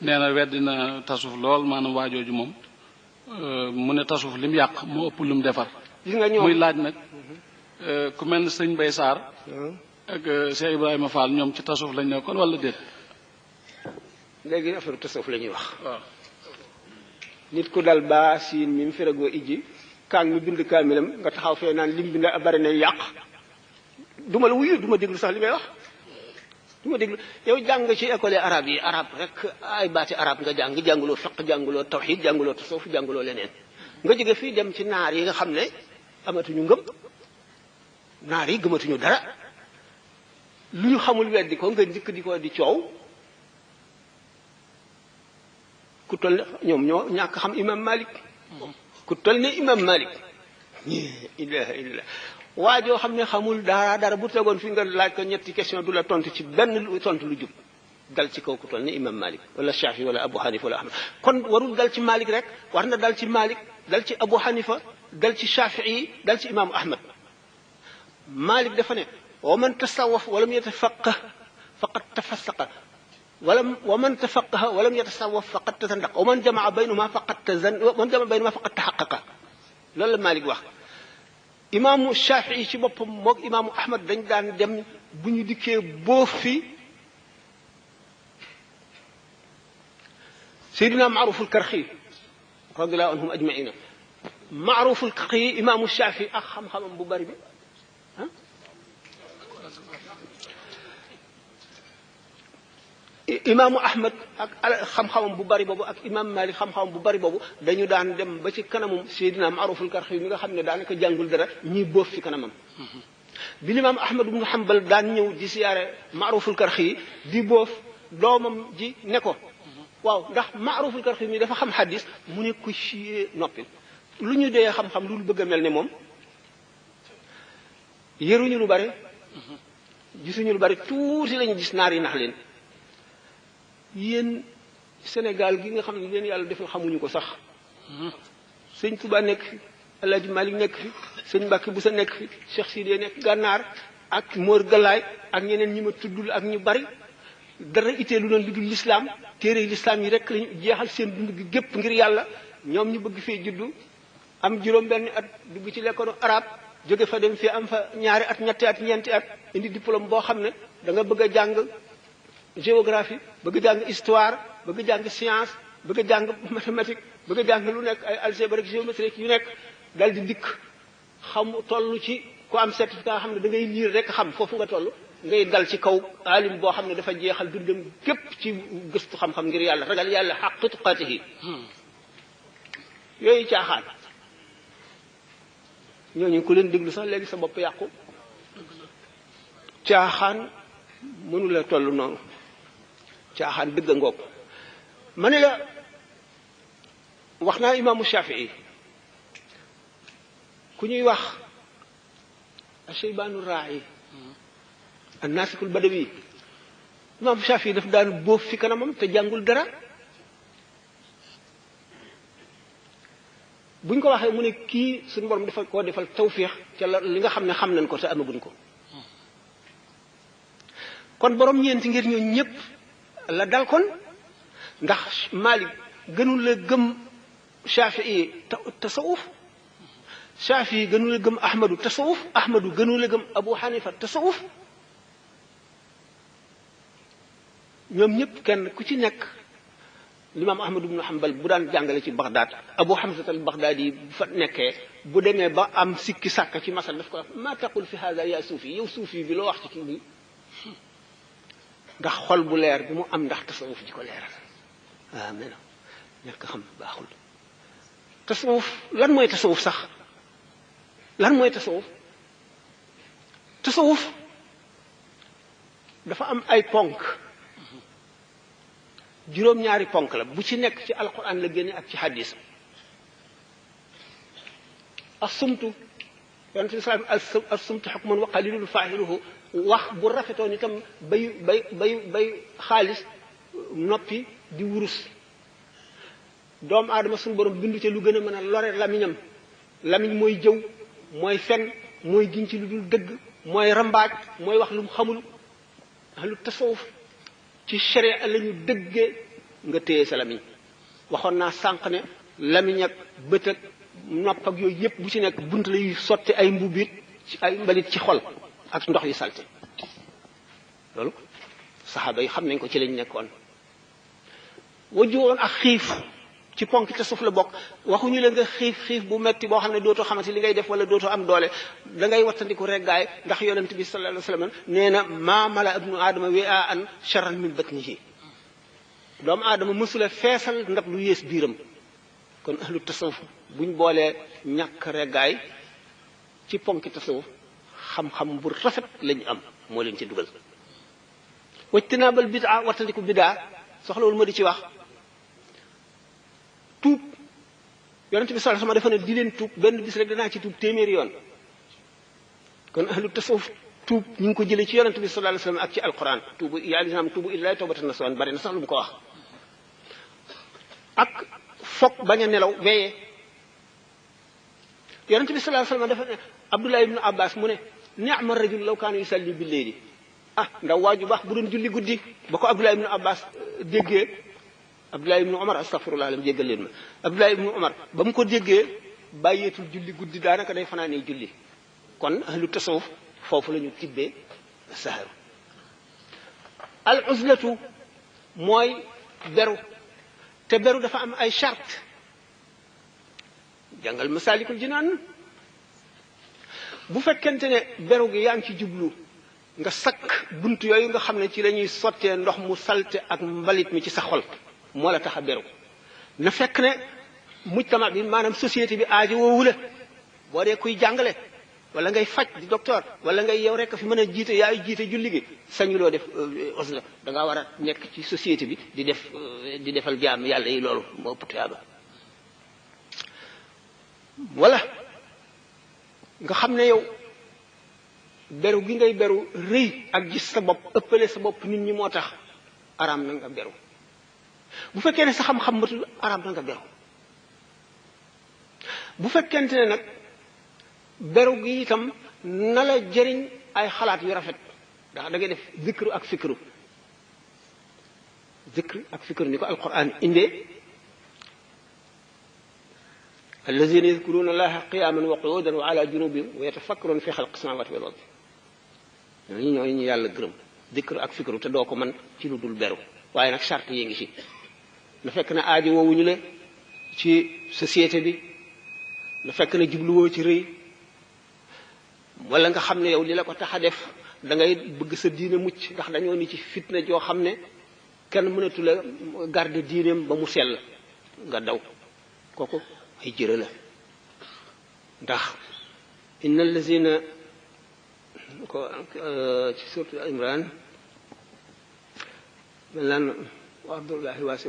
nee na weddi na tasawuf lool maanaam waajooju moom mu ne tasawuf lim yàq moo ëpp lu mu defar. gis nga ñoom muy laaj nag ku mel ne sëñ Bay Sarr ak Cheikh Ibrahima Fall ñoom ci tasawuf lañ nekkoon wala déet. léegi affaire tasawuf la ñuy wax. waaw nit ku dal baa siin mi mu feragoo ijji kaang mi bind kaamilam nga taxaw fee naan lim bind bari na yàq duma la wuyu duma déglu sax li ngay wax duma déglu yow jàng ci école arabe yi arabe rek ay baati arabe nga jànguloo fiqh jànguloo tawhid jànguloo tasawuf jànguloo leneen nga jóge fii dem ci naar yi nga xam ne amatuñu ngëm naar yi gëmatuñu dara lu ñu xamul weddi ko nga dikk di ko di coow ku toll ne ñoom ñoo ñàkk xam imam Malik ku toll ne imam Malik ilaha illallah waa joo xam ne xamul dara bu tegoon fi nga laaj ko ñetti question du la tontu ci benn tontu lu jub dal ci kaw ku toll ne imam Malik wala Shafi wala Abu Hanifa wala Ahmad kon warul dal ci Malik rek war na dal ci Malik dal ci Abu Hanifa dal ci Shafii dal ci imam Ahmad Malik dafa ne wa man tasawwaf walam yatafaqah faqad tafassaqa ومن تفقه ولم يتصوف فقد تزندق ومن جمع بينهما فقد تحقق loolu la Malik wax imaamu Shafii ci boppam moog imaamu Ahmad dañ daan dem bu ñu dikkee boo fi Seydina Maaruful Karxi radiyallahu anhum ajmaina Maaruful Karxi imaamu Shafii ak xam-xamam bu bari bi imaamu Ahmad ak xam-xamam bu bari boobu ak imaam Malik xam-xamam bu bari boobu dañu daan dem ba ci kanamam Seydina Maaruful Karxi mi nga xam ne daanaka jàngul dara ñii boof fi kanamam. bi imaam Ahmad ibn Hanbal daan ñëw di siyaare Maaruful Karxi di boof doomam ji ne ko waaw ndax Maaruful Karxi mi dafa xam xadis mu ne ko ci noppi lu ñu dee xam-xam lu bëgg a mel ne moom yëruñu lu bari gisuñu lu bari tuuti lañu gis naar yi nax leen. yéen Sénégal gi nga xam ne leen yàlla defal xamuñu ko sax sëñ Touba nekk fi El Hadj Malick nekk fi sëñ Mbacke Boussa nekk fi Cheikh Sidé nekk gànnaar ak Mor Galaay ak ñeneen ñi ma tuddul ak ñu bari dara itee lu doon lu dul lislaam téere lislaam yi rek lañu jeexal seen dund gi gépp ngir yàlla ñoom ñu bëgg fee juddu am juróom-benn at dugg ci lekkoonu arab jóge fa dem fii am fa ñaari at ñetti at ñeenti at indi diplôme boo xam ne da nga bëgg a jàng géographie bëgg jàng histoire bëgg jàng science bëgg jàng mathématique bëgg jàng lu nekk ay algèbre ak géométrie yu nekk dal di dikk xam toll ci ku am certificat xam ne da ngay lire rek xam foofu nga toll ngay dal ci kaw alim boo xam ne dafa jeexal dundam képp ci gëstu xam-xam ngir yàlla ragal yàlla xaq tuqaatihi yooyu caaxaan ñooñu ku leen déglu sax léegi sa bopp yàqu caaxaan mënu la toll noonu caaxaan dëgg a ngoog ma ne la wax naa imaamu Shafii ku ñuy wax Asheybaanu Raayi annaasikul badawi imaamu Shafii daf daan bóof fi kanamam te jàngul dara buñ ko waxee mu ne kii suñu borom dafa koo defal tawfiix ca la li nga xam ne xam nañ ko te amaguñ ko kon borom ñeenti ngir ñoo ñëpp la dal kon ndax Malik gënul la gëm Shafii tasawuf Shafii gënul la gëm Ahmadu tasawuf Ahmadu gënul la gëm Abu Hanifa tasawuf ñoom ñëpp kenn ku ci nekk limaam Ahmadu ibn Hanbal bu daan jàngale ci Baghdad Abu Hamza al-Baghdadi bu fa nekkee bu demee ba am sikki sàkk ci masal daf ko wax ma taqul fi hada ya suufi yow suufi bi loo wax ci kii bi ndax xol bu leer bi mu am ndax tasawuf ji ko leeral amen ñàkk xam baaxul tasawuf lan mooy tasawuf sax lan mooy tasawuf tasawuf dafa am ay ponk juróom-ñaari ponk la bu ci nekk ci alquran la génne ak ci hadis as-sumtu yonent bi sallam as-sumtu hukmun wa qalilun fa'iluhu wax bu rafetoon itam bay xaalis noppi di wurus doomu aadama suñu borom bindu ci lu gën a mën a lore lamiñam lamiñ mooy jëw mooy fen mooy giñ ci lu dul dëgg mooy rambaaj mooy wax lu mu xamul ahlu tasawuf ci sharia la ñu dëggee nga téye sa lamiñ waxoon naa sànq ne lamiñ ak bët ak nopp ak yooyu yëpp bu ci nekk bunt la yuy sotti ay mbubit ci ay mbalit ci xol ak ndox yu salte loolu saxaaba yi xam nañ ko ci lañ nekkoon wajuwoon ak xiif ci ponk te suuf la bokk waxuñu la nga xiif bu metti boo xam ne dootoo xamante li ngay def wala dootoo am doole da ngay wattandiku reggaay ndax yonent bi sallallahu alayhi wasallam nee na maa mala ibnu aadama wi'aan sharran min batnihi doomu aadama mësula feesal ndab lu yées biiram kon ahlu tasawuf buñ boolee ñàkk reggaay ci ponk tasawuf xam-xam bu rafet lañu am moo leen ci dugal wajtinaabal bidaa wattandiku bidaa soxlawul ma di ci wax tuub yonent bi sallallahu alayhi wasallam dafa ne di leen tuub benn bis rek danaa ci tuub téeméeri yoon kon ahlu tasawuf tuub ñu ngi ko jëlee ci yonent bi sallallahu alayhi wasallam ak ci alquran tuubu yaa lislaam tuubu illaahi tawbatan nasuhan bari na sax lu mu ko wax ak foog bañ a nelaw veillé yonent bi sallallahu alayhi wasallam dafa ne Abdullah ibnu Abbas mu ne ni'ma rajul law kaana yusalli bil layli ndaw waaju baax bu doon julli guddi ba ko Abdullah ibnu Abbas déggee Abdullah ibnu Umar astaghfirullah lam jéggal leen ma Abdullah ibnu Umar ba mu ko déggee bàyyeetul julli guddi daanaka day fanaanee julli kon ahlu tasawuf foofu la ñu tibbee sahar al uzlatu mooy beru te beru dafa am ay charte jàngal Masaalikul Jinaan bu fekkente ne beru gi yaa ngi ci jublu nga sakk bunt yooyu nga xam ne ci la ñuy sottee ndox mu salte ak mbalit mi ci sa xol moo la tax a beru na fekk ne mujtama bi maanaam société bi aajo woowu la boo dee kuy jàngale wala ngay faj di docteur wala ngay yow rek fi mën a jiite yaay jiite julli gi sañuloo def osla da ngaa war a nekk ci société bi di defal jaam yàlla yi loolu moo ëpp tuyaaba wala nga xam ne yow beru gi ngay beru rëy ak gis sa bopp ëppale sa bopp nit ñi moo tax araam na nga beru bu fekkee ne sa xam-xam matul araam na nga beru bu fekkente ne nag beru gi itam na la jëriñ ay xalaat yu rafet ndax da ngay def zikru ak fikru ni ko alquran indee allazina yadkuruna allaha qiyaman wa qu'udan wa ala junubihim wa yatafakkaruna fi xalqi samawati wal ardi ñooñu ñu yàlla gërëm zikru ak fikru te doo ko mën ci lu dul beru waaye nag charte yi ngi ci na fekk na aajo woowuñu la ci société bi na fekk na jubluwoo ci rëy wala nga xam ne yow li la ko tax a def da ngay bëgg sa diine mucc ndax dañoo ni ci fitna joo xam ne kenn mënatu la garde diineem ba mu sell nga daw kooku ay jërë la ndax inna allazina ko ci surtout Imran mel naan abdullahi waasi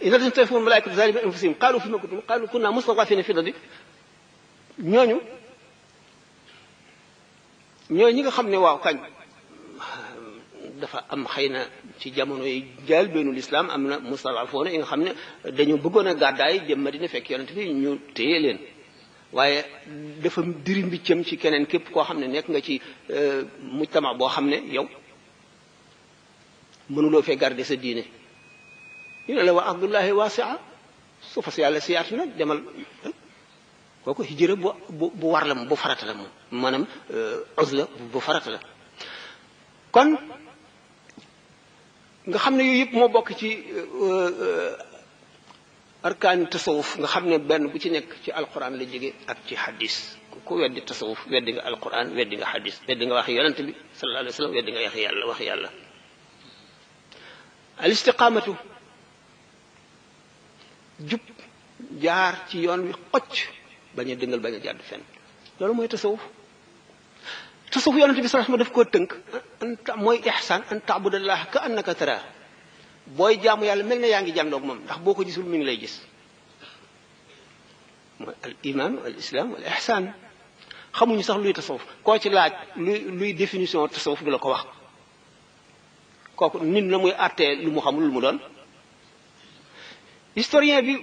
إذا تنتهي الملائكة ظالمين أنفسهم قالوا فيما كنتم قالوا كنا مستضعفين في الأرض ñooñu ñi nga xam ne waaw kañ dafa am xëy na ci jamono yi jaal beenu lislaam am na mustad'afoona yi nga xam ne dañoo bëggoon a gàddaay jëm Madina fekk yonent bi ñu téye leen waaye dafa diri mbiccam ci keneen képp koo xam ne nekk nga ci mujtama boo xam ne yow mënuloo fee garder sa diine ñu ne la wa ardullahi waasi'a su fas yàlla si yaatu na demal kooku hijra bu war la moom bu farata la moom maanaam uzla bu farata la kon nga xam ne yooyu yëpp moo bokk ci arkaani tasawuf nga xam ne benn bu ci nekk ci alquran la jóge ak ci hadis ku weddi tasawuf weddi nga alquran weddi nga hadis weddi nga wax yonent bi sallallahu alayhi wa sallam weddi nga wax yàlla al istiqamatu jub jaar ci yoon wi xocc bañ a dëngal bañ a jàdd fenn loolu mooy tasawuf yonent bi sallallahu alayhi wasallam daf koo tënk mooy ihsaan an ta'budallaha ka annaka taraa booy jaamu yàlla mel na yaa ngi jàndoog moom ndax boo ko gisul mi ngi lay gis mooy al iman wal islam wal ihsaan xamuñu sax luy tasawuf koo ci laaj luy définition tasawuf du la ko wax kooku nit na muy àttee lu mu xamul lu mu doon historien bi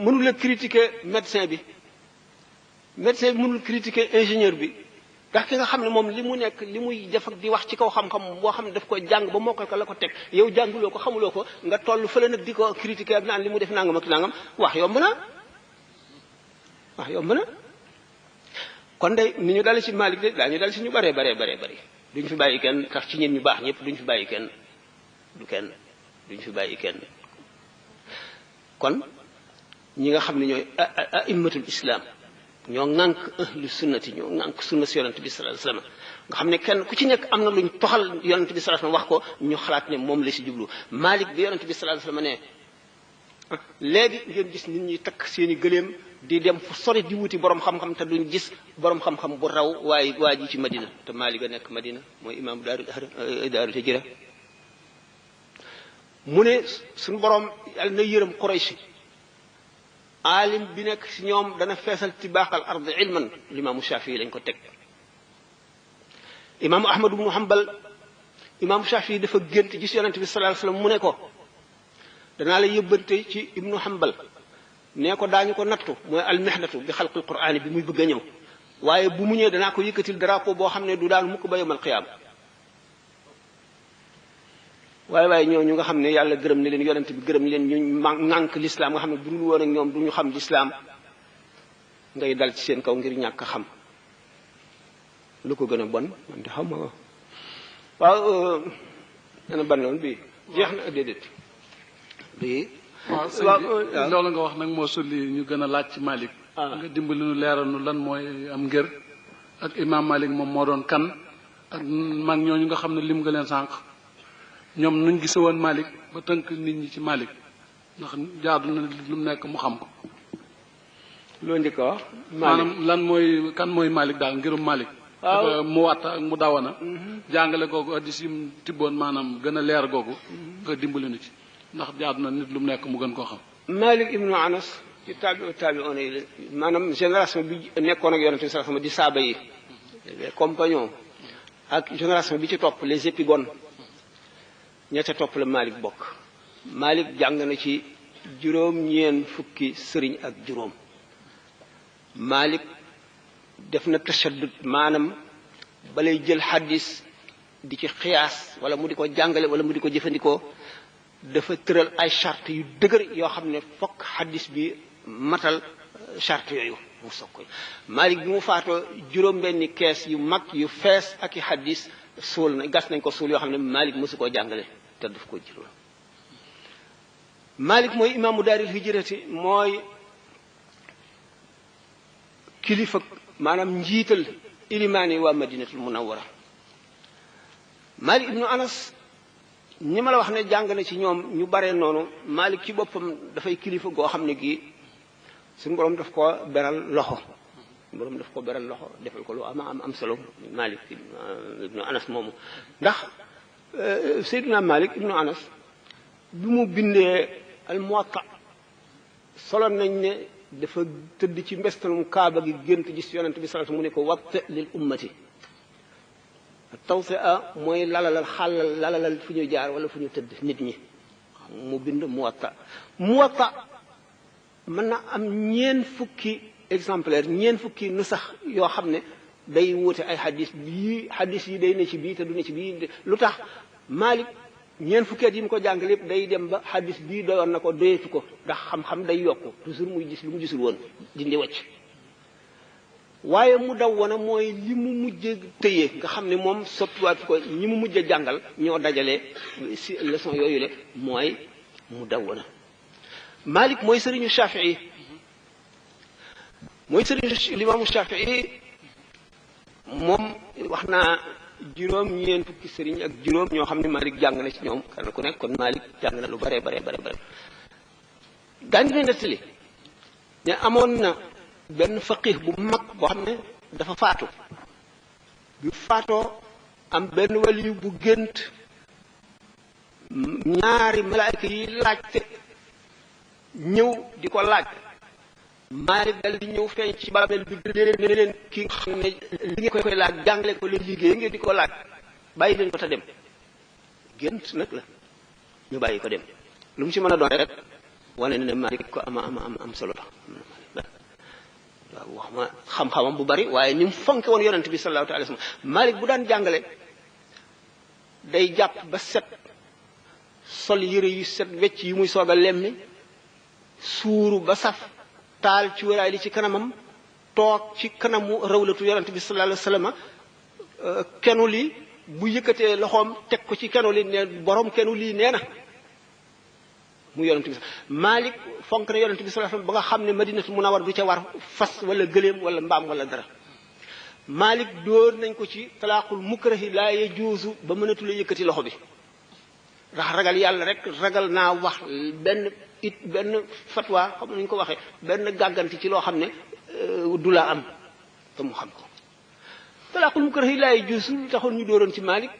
mënul a critiquer médecin bi mënul critiquer ingénieur bi ndax ki nga xam ne moom li mu nekk li muy def ak di wax ci kaw xam-xam boo xam ne daf ko jàng ba mokkal ko la ko teg yow jànguloo ko xamuloo ko nga toll fële nag di ko critiquer ak naan li mu def nangam ak nangam wax yomb na wax yomb na kon day ni ñu dal ci Malik de daañu dal ci ñu baree duñ fi bàyyi kenn tax ci ñen ñu baax ñëpp duñ fi bàyyi kenn duñ fi bàyyi kenn kon ñi nga xam ne ñooy a'immatul islam ñoo ŋànk ahlu sunnati ñoo ŋànk sunna si yonente bi sallallahu alayhi wasallam nga xam ne kenn ku ci nekk am na luñ toxal yonente bi sallallahu alayhi wasallam wax ko ñu xalaat ne moom la si jublu Malik bi yonente bi sallallahu alayhi wasallam ne léegi ngeen gis nit ñi takk seeni gëléem di dem fu sori di wuti borom xam-xam te duñ gis borom xam-xam bu raw waaye waa ji ci Madina te Malik a nekk Madina mooy imam daarul hijra mu ne suñu borom yàlla na yërëm Quraysh aalim bi nekk si ñoom dana feesal tibaaxal ard ilman limaamu Shafii lañ ko teg imaamu Ahmad ibnu Hanbal imaamu Shafii dafa gént gis yonente bi sallallahu alayhi wasallam mu ne ko danaa la yëbbante ci ibnu Hanbal nee ko daañu ko nattu mooy almihnatu bi xalqil qur'aani bi muy bëgg a ñëw waaye bu mu ñëwee danaa ko yëkkatil drapeau boo xam ne du daal mukk ba yawmal qiyaama waaye ñooñu nga xam ne yàlla gërëm ne leen yonent bi gërëm leen ñu ŋànk lislaam nga xam ne bu dul woon ak ñoom du ñu xam lislaam ngay dal ci seen kaw ngir ñàkk a xam lu ko gën a bon man de xam ma waaw dana ban loon bii jeex na déedéet bii waaw loolu nga wax nag moo sulli ñu gën a laaj ci Malik nga dimbali nu leeral nu lan mooy am ngër ak imam Malik moom moo doon kan ak mag ñooñu nga xam ne lim nga leen sànq ñoom nuñ gise woon Malik ba tënk nit ñi ci Malik ndax jaadu na lu mu nekk mu xam ko loo njëkk a wax maanaam lan mooy kan mooy Malik daal ngirum Malik dafa mu watta ak mu dawana jàngale googu addis yim tibboon maanaam gën a leer googu nga dimbali nu ci ndax jaadu na nit lu mu nekk mu gën koo xam Malik ibnu Anas ci taabi'oon yi maanaam génération bi nekkoon ak yonente bi sallallahu alayhi wasallam di saaba yi les compagnons ak génération bi ci topp les épigones ña ca topp la Malik bokk Malik jàng na ci juróom-ñeent fukki sëriñ ak juróom Malik def na tashaddud maanaam balay jël xaddis di ci xiyaas wala mu di ko jàngale wala mu di ko jëfandikoo dafa tëral ay charte yu dëgër yoo xam ne fokk xaddis bi matal charte yooyu mu soog koy Malik bi mu faatoo juróom-benni kees yu mag yu fees ak i xaddis suul na gas nañ ko suul yoo xam ne Malik mosu koo jàngale te daf ko jëloon Malik mooy imaamu daaril hijrati mooy kilifa maanaam njiital ilimaani waa madinatul munawwara Malik ibnu Anas ñi ma la wax ne jàng na ci ñoom ñu bare noonu Malik ci boppam dafay kilifa goo xam ne gii suñu borom daf ko beral loxo borom daf ko beral loxo defal ko lu am solo Malik ibnu Anas moomu ndax Seydina Malik ibnu Anas bi mu bindee al Muwatta solo nañ ne dafa tëdd ci mbestalum kaaba gi gént gis yonent bi sallallahu alayhi wasallam mu ne ko watta lil ummati tawsi'a mooy lalalal fu ñu jaar wala fu ñu tëdd nit ñi mu bind Muwatta mën na am ñeen fukki exemplaire ñeen fukki nu sax yoo xam ne day wuute ay xadis yi day ne ci bii te du ne ci bii lu tax Malik ñeen fukki at yi mu ko jàng lépp day dem ba xadis bii doyoon na ko doyetu ko ndax xam-xam day yokku toujours muy gis lu mu gisul woon dindi wacc waaye mu daw wana mooy li mu mujj tëye nga xam ne moom sottiwaatu ko ñi mu mujj jàngal ñoo dajale si leçon yooyu le mooy mu daw wana Malik mooy sëriñu Shafii mooy sëriñu limaamu Shafii moom wax naa juróom-ñeent fukki sëriñ ak juróom ñoo xam ne Malik jàng na ci ñoom kenn ku nekk kon Malik jàng na lu bare daañu ne nettali ne amoon na benn faqih bu mag boo xam ne dafa faatu bi faatoo am benn waliyu bu gént ñaari malaayka yi laajte ñëw di ko laaj Malik dal di ñëw feeñ ci babel bi ne leen ki nga xam ne li ngeen koy laaj jàngale ko leen liggéey ngeen di ko laaj bàyyi leen ko te dem gént nag la ñu bàyyi ko dem lu mu ci mën a doon rek wane ne Malik ko am solo la waaw wax ma xam-xamam bu bari waaye ni mu fonke woon yonent bi sallallahu alayhi wa sallam Malik bu daan jàngale day jàpp ba set sol yëre yu set wecc yi muy soog a lemmi suuru ba saf taal ci wéraay li ci kanamam toog ci kanamu rawlatu yonent bi sallallahu alayhi wa sallam kenu li bu yëkkatee loxoom teg ko ci kenu li ne borom kenu lii nee na mu yonent bi Malik fonk na yonent bi sallallahu alayhi wasallam ba nga xam ne Madinatu Munawwar du ca war fas wala gëléem wala mbaam wala dara Malik dóor nañ ko ci talaaqul mukrahi laa yajuuzu ba mënatula yëkkati loxo bi ndax ragal yàlla rek ragal naa wax benn fatwa xam nañu ko waxee benn gàgganti ci loo xam ne du la am te mu xam ko talaaqul mukrahi laa yajuuzu taxoon ñu dóoroon ci Malik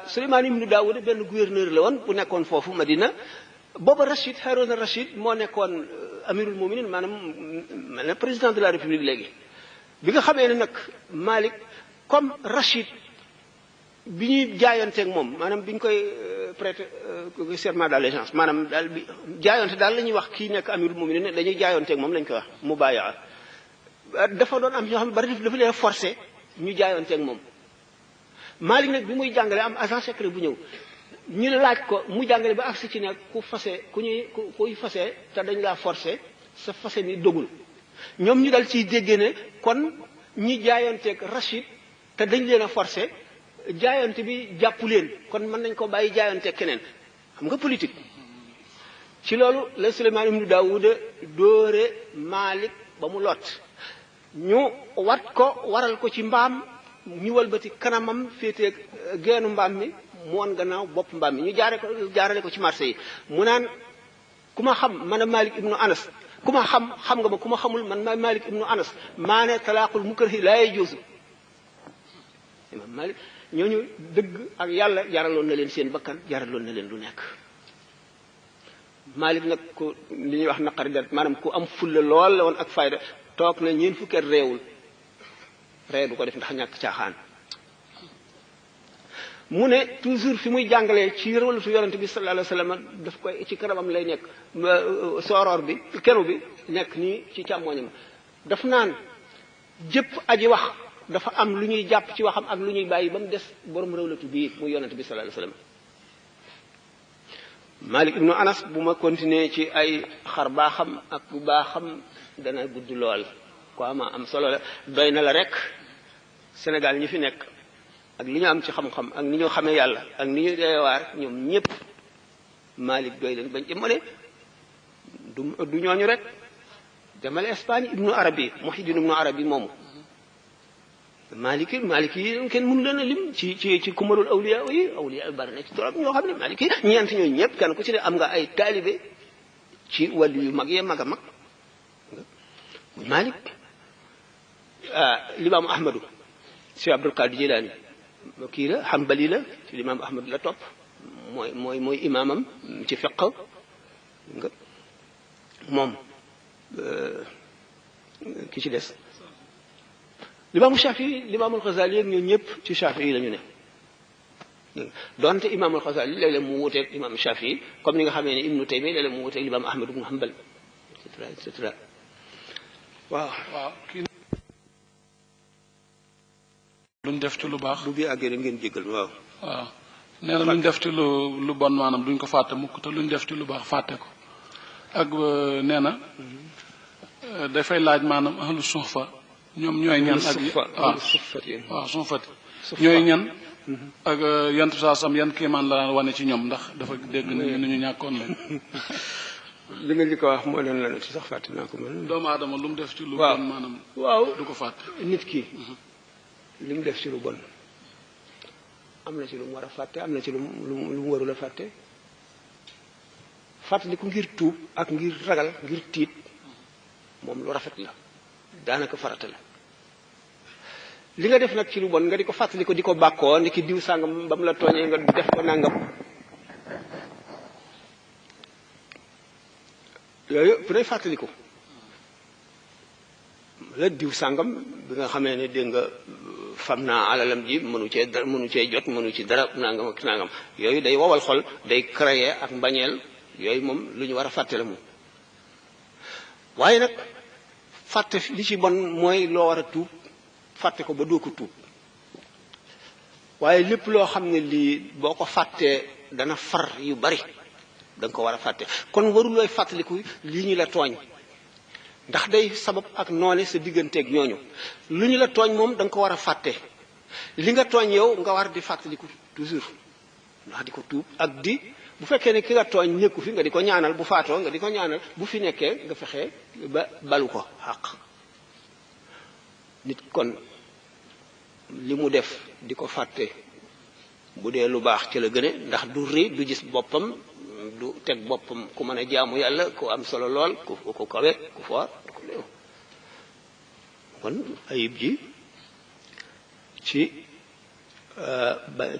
Suleymaan ibnu Daawuda benn gouverneur la woon bu nekkoon foofu Madina booba Rachid Haroun Rachid moo nekkoon amirul muminin maanaam président de la république léegi bi nga xamee ne nag Malik comme Rachid bi ñuy jaayanteeg moom maanaam bi ñu koy prêter serment d'allégeance maanaam daal bi jaayante daal la ñuy wax kii nekk amirul muminin dañuy jaayanteeg moom lañ koy wax mubayaa dafa doon am ñoo xam ne bari dafa leen forcé ñu jaayanteeg moom Malik nag bi muy jàngale am agent secret bu ñëw ñu laaj ko mu jàngale ba agsi ci ne ku kuy fase te dañ laa forcé sa fase ni dogul ñoom ñu dal ciy déggee ne kon ñi jaayanteeg Rachid te dañ leen a forcé jaayante bi jàpp leen kon mën nañ ko bàyyi jaayanteeg keneen xam nga politique ci loolu la Suleymaan ibnu Daawuda dóore Malik ba mu lot ñu waral ko ci mbaam ñu walbati kanamam féeteeg geenu mbaam mi mu woon gannaaw bopp mbaam mi ñu jaarale ko ci marché yi mu naan ku ma xam man a Malik ibnu Anas ku ma xam nga ma ku ma xamul man ma Malik ibnu Anas maa ne talaaqul mukrahi laa yajuuzu imam Malik ñooñu dëgg ak yàlla jaraloon na leen seen bakkan jaraloon na leen lu nekk Malik nag ku li ñuy wax naqari deret maanaam ku am fulla lool la woon ak fayda toog na ñeen fukki at réewul ree du ko def ndax ñàkk caaxaan mu ne toujours fi muy jàngalee ci rawlatu yonent bi sallallahu alayhi wasallam daf koy ci kanamam lay nekk sooroor bi kenu bi nekk nii ci càmmooñam daf naan jëpp aji wax dafa am lu ñuy jàpp ci waxam ak lu ñuy bàyyi ba mu des borom rawlatu bii muy yonent bi sallallahu alayhi wasallam Malik ibnu Anas bu ma continuer ci ay xar baaxam ak bu baaxam dana gudd lool ko am solo la doy na la rek Sénégal ñi fi nekk ak li ñu am ci xam-xam ak ni ñu xamee yàlla ak ni ñu deewaar ñoom ñëpp Malik doy leen bañ ci ma ne du ñooñu rek demal Espagne ibnu Arabi Muhyiddin ibnu Arabi moomu Malik yi kenn mënu leen a lim ci kumarul awliya bari na ci trop ñoo xam ne Malik yi ñeent ñooñu ñëpp kenn ku ci ne am nga ay taalibe ci wàllu yu mag yee mag a mag Malik limaamu Ahmadu si Abdul Qadir Jilani kii la Hanbali la ci limaamu Ahmad la topp mooy imaamam ci fiqh nga moom ki ci des limaamu Shafii limaamul Xasaali ak ñoo ñëpp ci Shafii la ñu ne donte imaamul Xasaali léeg-léeg mu wuteeg imaamu Shafii comme ni nga xamee ne Ibnu Taymiya léeg-léeg mu wuteeg limaamu Ahmad ibnu Hanbal et cetera waaw kii luñ def ci lu baax bu bi àggee rek ngeen jéggal waaw nee na luñ def ci lu bon maanaam duñ ko fàtte mukk te luñ def ci lu baax fàtte ko ak nee na dafay laaj maanaam ahlu suufa ñoom ñooy ñan ak waaw suufati ñooy ñan ak yant saa sam yan kéemaan la daan wane ci ñoom ndax dafa dégg nañu ni ñu ñàkkoon leen li nga li ko wax moo leen la ci sax fàtte naa ko man doomu aadama lu mu def ci lu bon maanaam du ko fàtte nit ki li mu def ci lu bon am na ci lu mu war a fàtte am na ci lu mu warul a fàtte fàttali ko ngir tuub ak ngir ragal ngir tiit moom lu rafet la daanaka farata la li nga def nag ci lu bon nga di ko fàttali ko di ko bàkkoo ni ki diw sàngam ba mu la tooñee nga def ko nangam yooyu bu day fàttali ko la diw sàngam bi nga xamee ne dégg nga fam naa alalam ji mënu cee jot mënu ci dara nangam ak nangam yooyu day wowal xol day créer ak mbañeel yooyu moom lu ñu war a fàtte la moom waaye nag fàtte li ci bon mooy loo war a tuub fàtte ko ba doo ko tuub waaye lépp loo xam ne lii boo ko fàttee dana far yu bari da nga ko war a fàtte kon warulooy fàttaliku lii ñu la tooñ ndax day sabab ak noone sa digganteeg ñooñu lu ñu la tooñ moom da nga ko war a fàtte li nga tooñ yow nga war di fàttaliku toujours ndax di ko tuub ak di bu fekkee ne ki nga tooñ nekku fi nga di ko ñaanal bu faatoo nga di ko ñaanal bu fi nekkee nga fexe ba balu ko xaq nit kon li mu def di ko fàtte bu dee lu baax ci la gëne ndax du rëy du gis boppam du teg boppam ku mën a jaamu yàlla ku am solo lool ku kawe ku foor ku léew kon ayib ji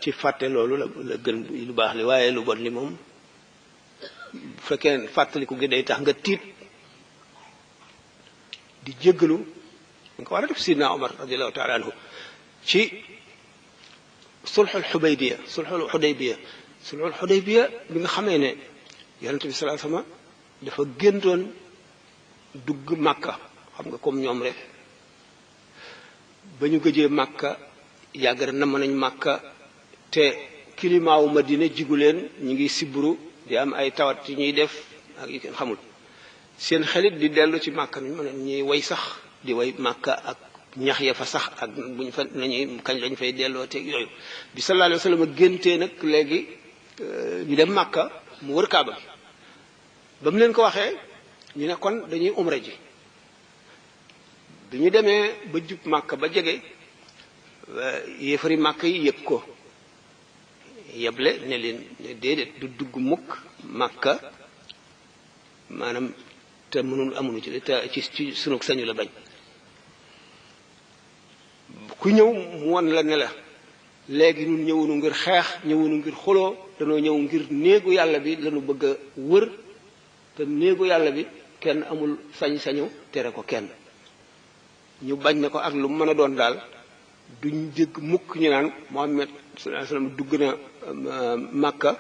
ci fàtte loolu la gën lu baax li waaye lu bon li moom bu fekkee fàttaliku gi day tax nga tiit di jéggalu nga ko war a def sidna Omar radiallahu taala anhu ci sulxul xudaybiya bi nga xamee ne yonente bi sallallahu alayhi wasallam dafa géntoon dugg màkka xam nga comme ñoom rek ba ñu gëjee màkka yàgg na namm nañ màkka te climat wu Madina jigu leen ñu ngi sibru di am ay tawat ci ñuy def ak yi kenn xamul seen xelit di dellu ci màkka mi mën ñuy way sax di way màkka ak ñax ya fa sax ak buñ fa nañuy kañ lañ fay delloo te yooyu bi sallallahu alayhi wasallam géntee nag léegi ñu dem màkka mu wër kaaba ba mu leen ko waxee ñu ne kon dañuy umra ji bi ñu demee ba jub màkka ba jege yéefari màkka yi yëg ko yeble ne leen ne déedéet du dugg mukk màkka maanaam te mënul amuñu ci te ci sunu sañu la bañ ku ñëw mu won la ne la léegi ñun ñëwunu ngir xeex ñëwunu ngir xuloo danoo ñëw ngir néegu yàlla bi lañu bëgg a wër te néegu yàlla bi kenn amul sañ-sañu tere ko kenn ñu bañ na ko ak lu mën a doon daal duñ dégg mukk ñu naan Muhammad sallallahu alayhi wasallam dugg na Makka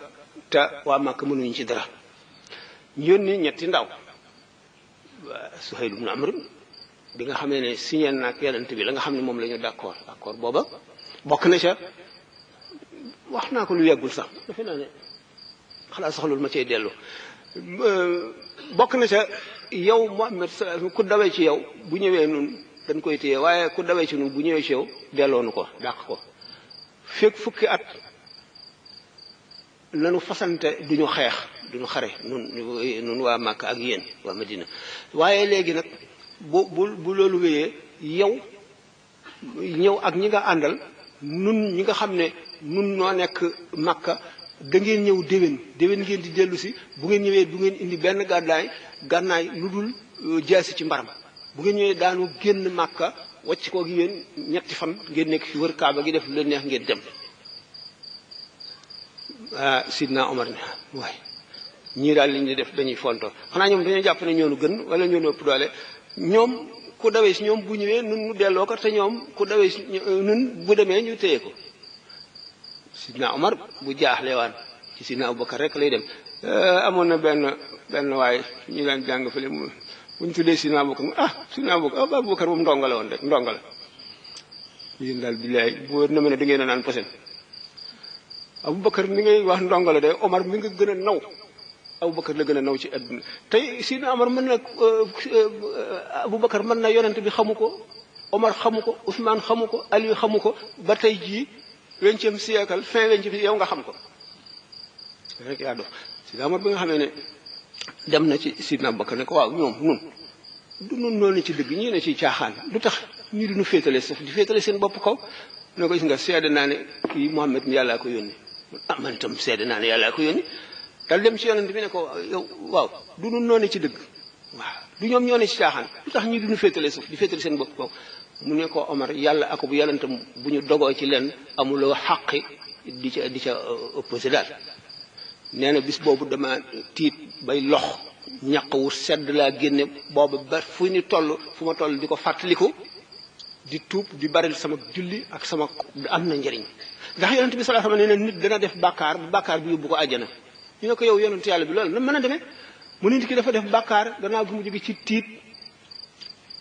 te waa Makka mënuñu ci dara ñu yónni ñetti ndaw Suhayl ibn Amr bi nga xamee ne signé nag yonent bi la nga xam ne moom la ñu d'accord booba bokk na ca wax naa ko lu yeggul sax defe naa ne xalaat soxlul ma cay dellu bokk na ca yow Muhammad ku dawee ci yow bu ñëwee nun dañ koy téye waaye ku dawee ci nun bu ñëwee ci yow delloonu ko dàq ko fekk fukki at nanu fasante duñu xeex duñu xare nun waa Makka ak yéen waa Madina waaye léegi nag bu loolu wéyee yow ñëw ak ñi nga àndal nun ñi nga xam ne nun noo nekk Makka da ngeen ñëw déwén ngeen di dellu si bu ngeen ñëwee du ngeen indi benn gànnaay lu dul jaasi ci mbaram bu ngeen ñëwee daanu génn Makka wàcc ko gi yéen ñetti fan ngeen nekk fi wër Kaaba gi def lu leen neex ngeen dem Sidna Omar ne waaye ñii daal li ñu def dañuy fonto xanaa ñoom dañoo jàpp ne ñoonu gën wala ñoonu ëpp doole ñoom ku dawee si ñoom bu ñëwee nun nu delloo ko te ñoom ku dawee si nun bu demee ñu téye ko Sidna Omar bu jaaxle waan ci Sidna Abubakar rek lay dem amoon na benn waaye ñu daan jàng fële bu ñu tuddee Sidna Abubakar Sidna Abubakar moom ndonga la woon rek ndonga la yéen daal billaay bu na mën a da ngeen a naan posen Abubakar mi ngay wax ndonga la de Omar mi nga gën a naw Abubakar la gën a naw ci àdduna tey Sidna Omar mën na Abubakar mën na yonent bi xamu ko Omar xamu ko Ousmane xamu ko Ali xamu ko ba tey jii 20e siècle fin 20e yow nga xam ko rek yaa dox Sidna Omar bi nga xamee ne dem na ci Sidna Abubakar ne ko waaw ñoom nun noonu ci dëgg ñii ne ci caaxaan lu tax ñu duñu féetale suuf di féetale seen bopp kaw ne ko gis nga seede naa ne kii Muhammad mi yàllaa ko yónni man itam seede naa ne yàllaa ko yónni dal dem ci yonent bi ne ko yow waaw du nu noone ci dëgg waaw du ñoom ñoo ne ci caaxaan lu tax ñi duñu féetale suuf di féetale seen bopp kaw mu ne ko Omar yàlla ak bu yonentam bu ñu dogoo ci leen amuloo xaqi di ca opposé daal nee na bis boobu dama tiit bay lox ñaq wu sedd laa génne boobu ba fu ma toll di ko fàttaliku di tuub di baril sama julli ak sama am na njëriñ ndax yonent bi sallallahu alayhi wasallam nee na nit dana def bàkkaar bi yóbbu ko àjjana ñu ne ko yow yonent yàlla bi loolu na mën a demee mu nit ki dafa def bàkkaar gannaaw gi mu jóge ci tiit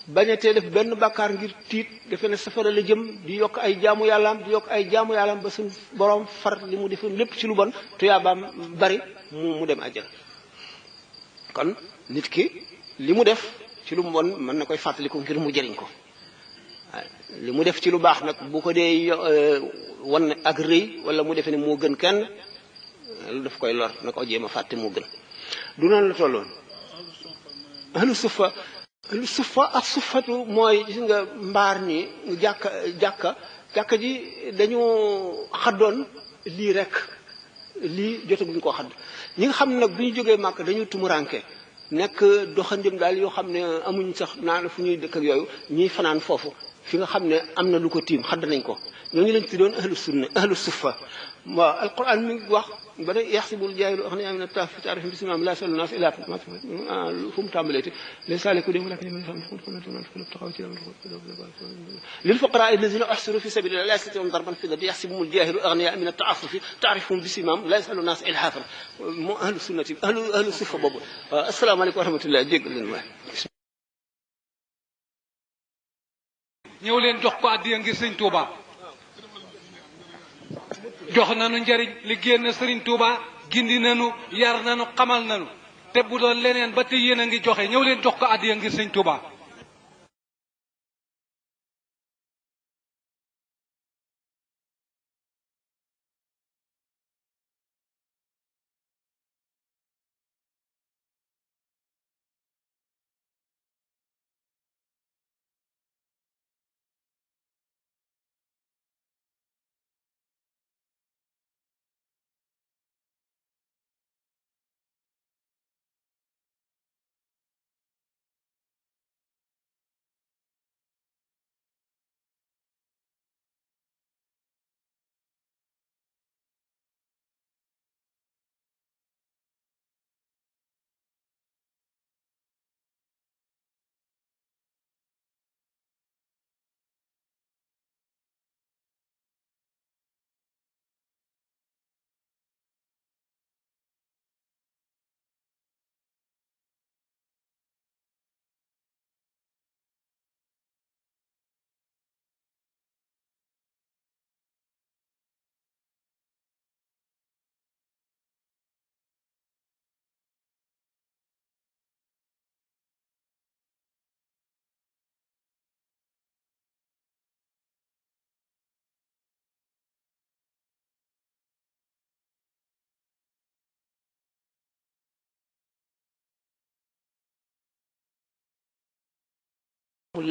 bañatee def benn bàkkaar ngir tiit defe ne safara la jëm di yokk ay jaamu yàllaam ba suñ borom far li mu defoon lépp ci lu bon tuyaabaam bari mu dem àjjana. kon nit ki li mu def ci lu mu bon mën na koy fàttaliku ngir mu jëriñ ko li mu def ci lu baax nag bu ko dee wan ak rëy wala mu defe ne moo gën kenn lu daf koy lor na ko jéem a fàtte moo gën. du noonu la tolloon ahlu suffa ak suffatu mooy gis nga mbaar ni jàkka ji dañu xaddoon lii rek lii jotaguñ koo xadd ñi nga xam ne nag bu ñu jógee màkk dañu tumuranke nekk doxandim daal yoo xam ne amuñ sax naan fu ñuy dëkk ak yooyu ñuy fanaan foofu fi nga xam ne am na lu ko tiim xadd nañ ko ñooñu lañ tuddoon ahlu suffa waaw alquran mi ngi wax ba ne yaxsibul jaahilu aghniyaa mina at-ta'affufi ta'rifuhum bisimahum laa yas'aluuna naas ilhaafan fu mu tàmbaleeti lisaaliku dem lil fuqaraa allaziina uhsiru fi sabiilillaahi laa yastatii'uuna darban fil ardi yaxsibuhumul jaahilu aghniyaa mina at-ta'affufi ta'rifuhum bisimahum laa yas'aluuna naas ilhaafan moo ahlu sunnati ahlu suffa boobu waaw asalaamaaleykum wa rahmatulah jéggal leen waay. ñëw leen jox ko addiya ngir sëñ Touba. jox nañu njariñ li génn Serigne Touba gindi nañu yar nañu xamal nañu te bu doon leneen ba te yéen a ngi joxe ñëw leen jox ko addiya ngir Serigne Touba.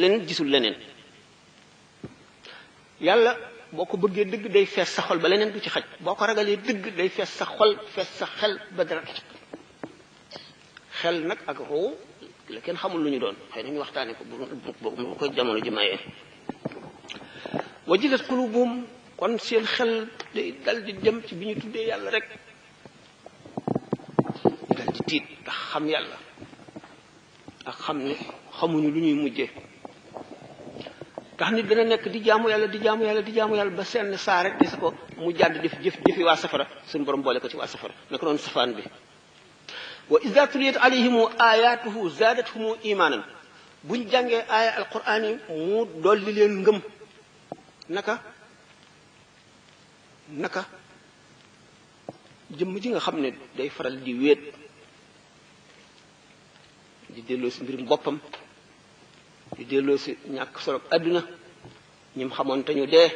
leen gisul leneen yàlla boo ko bëggee dëgg day fees sa xol ba leneen du ci xaj boo ko ragalee dëgg day fees sa xol fees sa xel ba dara xel nag ak ruu la kenn xamul lu ñu doon xëy na ñu waxtaane ko bu ko jamono ji mayee wajilat qulubuhum kon seen xel day dal di dem ci bi ñu tuddee yàlla rek dal di tiit ndax xam yàlla ak xam ne xamuñu lu ñuy mujjee tax nit dana nekk di jaamu yàlla ba seen saa rek di sa ko mu jàdd def jëfi waa safara suñu borom boole ko ci waa safara naka noonu safaan bi wa iza tuliyat alayhimu ayatuhu zaadathum imanan buñ jàngee aaya alquran yi mu dolli leen ngëm naka jëmm ji nga xam ne day faral di wéet di delloo si mbirum boppam di delloo si ñàkk solo adduna ñim xamoon te ñu dee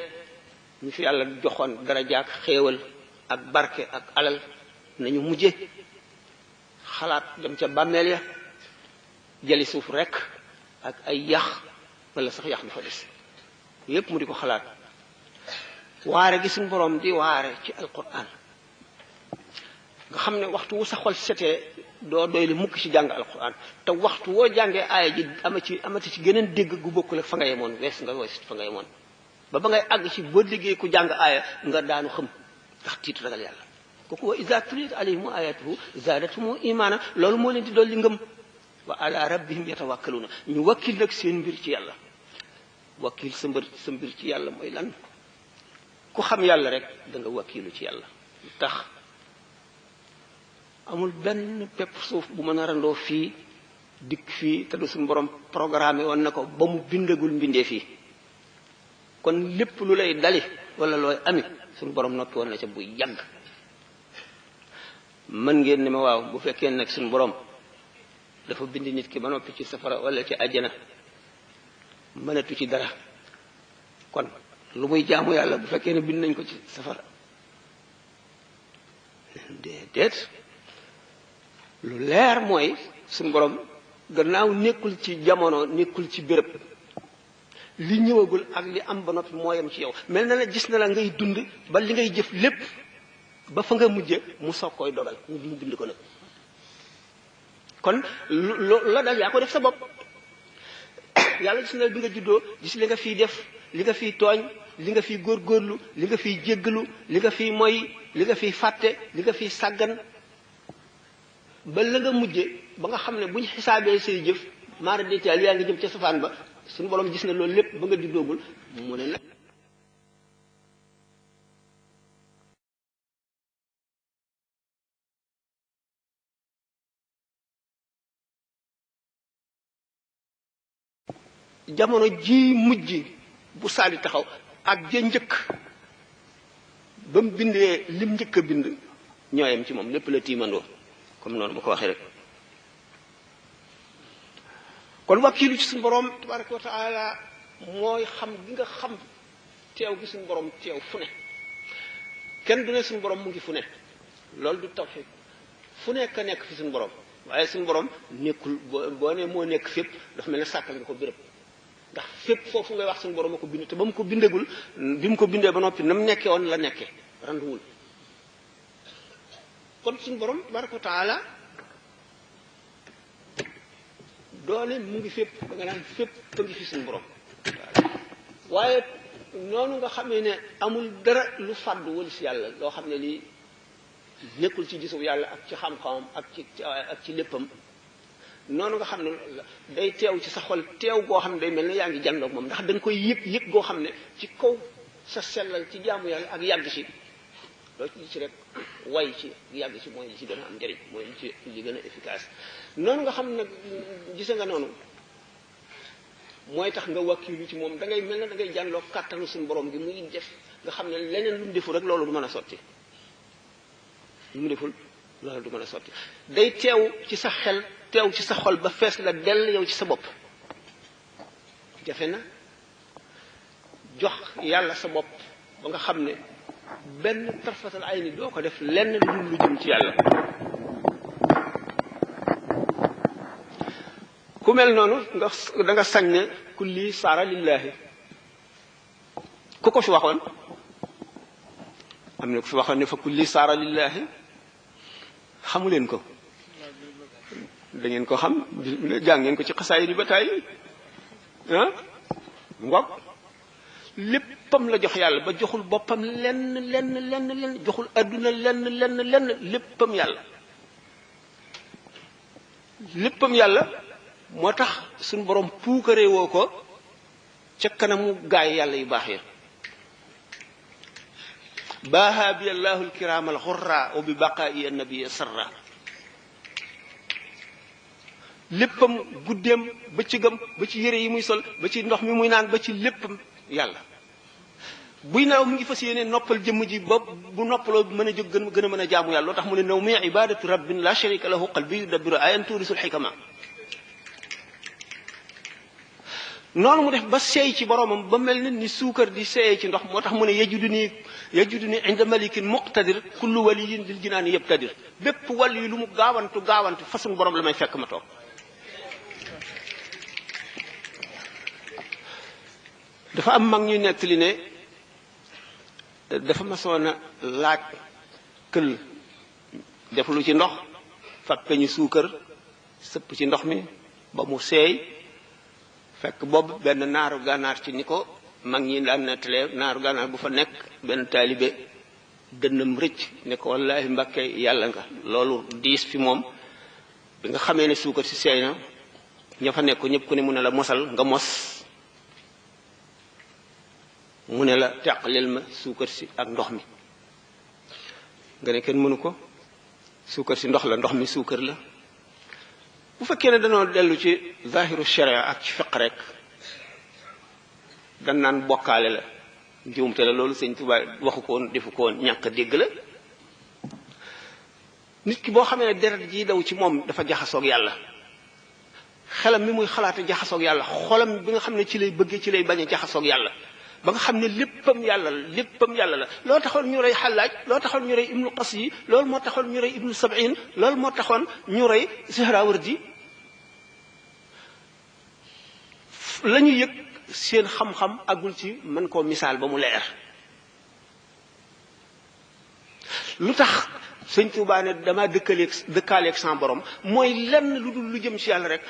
ñu fi yàlla joxoon daraja ak xéewal ak barke ak alal nañu mujje xalaat dem ca bàmmeel ya jëli suuf rek ak ay yax wala sax yax bi fa des yépp mu di ko xalaat waare gi suñu borom di waare ci alquran nga xam ne waxtu wu sa xol setee doo doy li mukk ci jàng alquran te waxtu woo jàngee aaya ji amati ci geneen dégg gu bokkul ak fa nga yemoon wees fa nga yemoon ba ngay àgg ci boo déggee ku jàng aaya nga daanu xam ndax tiit ragal yàlla kooku wa iza tuliyat alayhim ayatuhu zaadathum imana loolu moo leen di dolli ngëm wa ala rabbihim yatawakkaluna ñu wakkil nag seen mbir ci yàlla wakkil sa mbir ci yàlla mooy lan ku xam yàlla rek da nga wakkilu ci yàlla tax amul benn pepp suuf bu mën a randoo fii dikk fii te du suñu borom programme woon na ko ba mu bindagul mbindee fii kon lépp lu lay dali wala looy ami suñu borom noppi woon na ca bu yàgg mën ngeen ne ma waaw bu fekkee nag suñu borom dafa bind nit ki ba noppi ci safara wala ci àjjana mënatu ci dara kon lu muy jaamu yàlla bu fekkee ne bind nañ ko ci safara déedéet lu leer mooy suñu borom gannaaw nekkul ci jamono nekkul ci béréb li ñëwagul ak li am ba noppi mooyam ci yow mel na la gis na la ngay dund ba li ngay jëf lépp ba fa nga mujje mu soog koy dogal mu bind ko nag kon la dal yaa ko def sa bopp yàlla gis na la bi nga juddoo gis li nga fiy def li nga fiy tooñ li nga fiy góorgóorlu li nga fiy jéggalu li nga fiy moy li nga fiy fàtte li nga fiy sàggan ba la nga mujje ba nga xam ne buñ xisaabee say jëf maara détail yaa ngi jëm ca safaan ba suñu borom gis na loolu lépp ba nga juddoogul mu ne nag jamono ji mujj bu saali taxaw ak ja njëkk ba mu bindee lim njëkk a bind ñooyam ci moom lépp la tiimandoo comme noonu ma ko waxee rek kon wakkiilu ci suñu borom tabaraka wa taala mooy xam gi nga xam teew gi suñu borom teew fu ne kenn du ne suñu borom mu ngi fu ne loolu du tawxiid fu nekk a nekk fi suñu borom waaye suñu borom nekkul boo ne moo nekk fépp dafa mel ne sàkkal nga ko béréb ndax fépp foofu ngay wax suñu borom a ko bind te ba mu ko bindagul bi mu ko bindee ba noppi na mu nekkee woon la nekkee randuwul kon suñu borom tabaraka wa taala doone mu ngi fépp da nga naan fépp a ngi fi suñu borom waaye noonu nga xamee ne amul dara lu fàddu wala si yàlla loo xam ne lii nekkul ci gisu yàlla ak ci xam-xamam ak ci léppam noonu nga xam ne day teew ci sa xol teew goo xam ne day mel ne yaa ngi jàndoog moom ndax da nga koy yëg goo xam ne ci kaw sa sellal ci jaamu yàlla ak yàgg ci loolu ci rek way ci yàgg ci mooy li ci gën a am njëriñ mooy li ci li gën a efficace noonu nga xam ne gise nga noonu mooy tax nga wakkilu ci moom da ngay mel ne da ngay jànloo kàttanu suñu borom gi muy def nga xam ne leneen lu mu deful rek loolu du mën a sotti lu mu deful loolu du mën a sotti day teew ci sa xel teew ci sa xol ba fees la dell yow ci sa bopp jafe na jox yàlla sa bopp ba nga xam ne benn tarfatal ay ni doo ko def lenn lu dul lu jëm ci yàlla ku mel noonu da nga sañ ne kulli saara lillahi ku ko fi waxoon am na ku fi waxoon ne fa kulli saara lillahi xamu leen ko da ngeen ko xam jàng ngeen ko ci xasaay yi ba tàyyi ngoog léppam la jox yàlla ba joxul boppam lenn joxul adduna lenn léppam yàlla moo tax suñu borom puukaree woo ko ca kanamu gaay yàlla yu baax ya baaha bi allahu alkiram alxurra wa bi baqaa'i annabi sarra léppam guddeem bëccëgam ba ci yére yi muy sol ba ci ndox mi muy naan ba ci léppam yàlla buy naaw mu ngi fas yéene noppal jëmm ji ba bu noppaloo mën a jóg gën a mën a jaamu yàlla loo tax mu ne naw mi ibadatu rabbin la sharika lahu qalbi yudabbiru ayan turisul xikama noonu mu def ba seey ci boromam ba mel ni suukar di seeyee ci ndox moo tax mu ne yajuduni inda malikin muqtadir kullu waliyin lil jinaani yabtadir bépp wàll yi lu mu gaawantu façon borom la may fekk ma toog dafa am mag ñuy nettali ne dafa masoon a laaj kël def lu ci ndox fab peñu suukar sëpp ci ndox mi ba mu seey fekk boobu benn naaru gànnaar ci ni ko mag ñi daan nettalee naaru gànnaar bu fa nekk benn taalibe dënnam rëcc ne ko wallaahi mbàkke yàlla nga loolu diis fi moom bi nga xamee ne suukar si seey na ña fa nekk ñëpp ku ne mu ne la mosal nga mos mu ne la teqaleel ma suukar si ak ndox mi nga ne kenn mënu ko suukar si ndox la ndox mi suukar la bu fekkee ne dañoo dellu ci zahiru sharia ak ci fiq rek dan naan bokkaale la njuumte la loolu sëñ Tuubaa waxu ko woon defu ko woon ñàkk a dégg la nit ki boo xamee ne deret ji daw ci moom dafa jaxasoog yàlla xelam mi muy xalaate jaxasoog yàlla xolam bi nga xam ne ci lay bëggee ci lay bañ a jaxasoog yàlla ba nga xam ne léppam yàlla la loo taxoon ñu rey Xallaaj loo taxoon ñu rey ibnu Qas yi loolu moo taxoon ñu rey ibnu Sab'in loolu moo taxoon ñu rey Sihrawardi la ñu yëg seen xam-xam agul ci mën koo misaal ba mu leer lu tax sëñ Tuubaa ne dama dëkkaaleeg sans borom mooy lenn lu dul lu jëm ci yàlla rek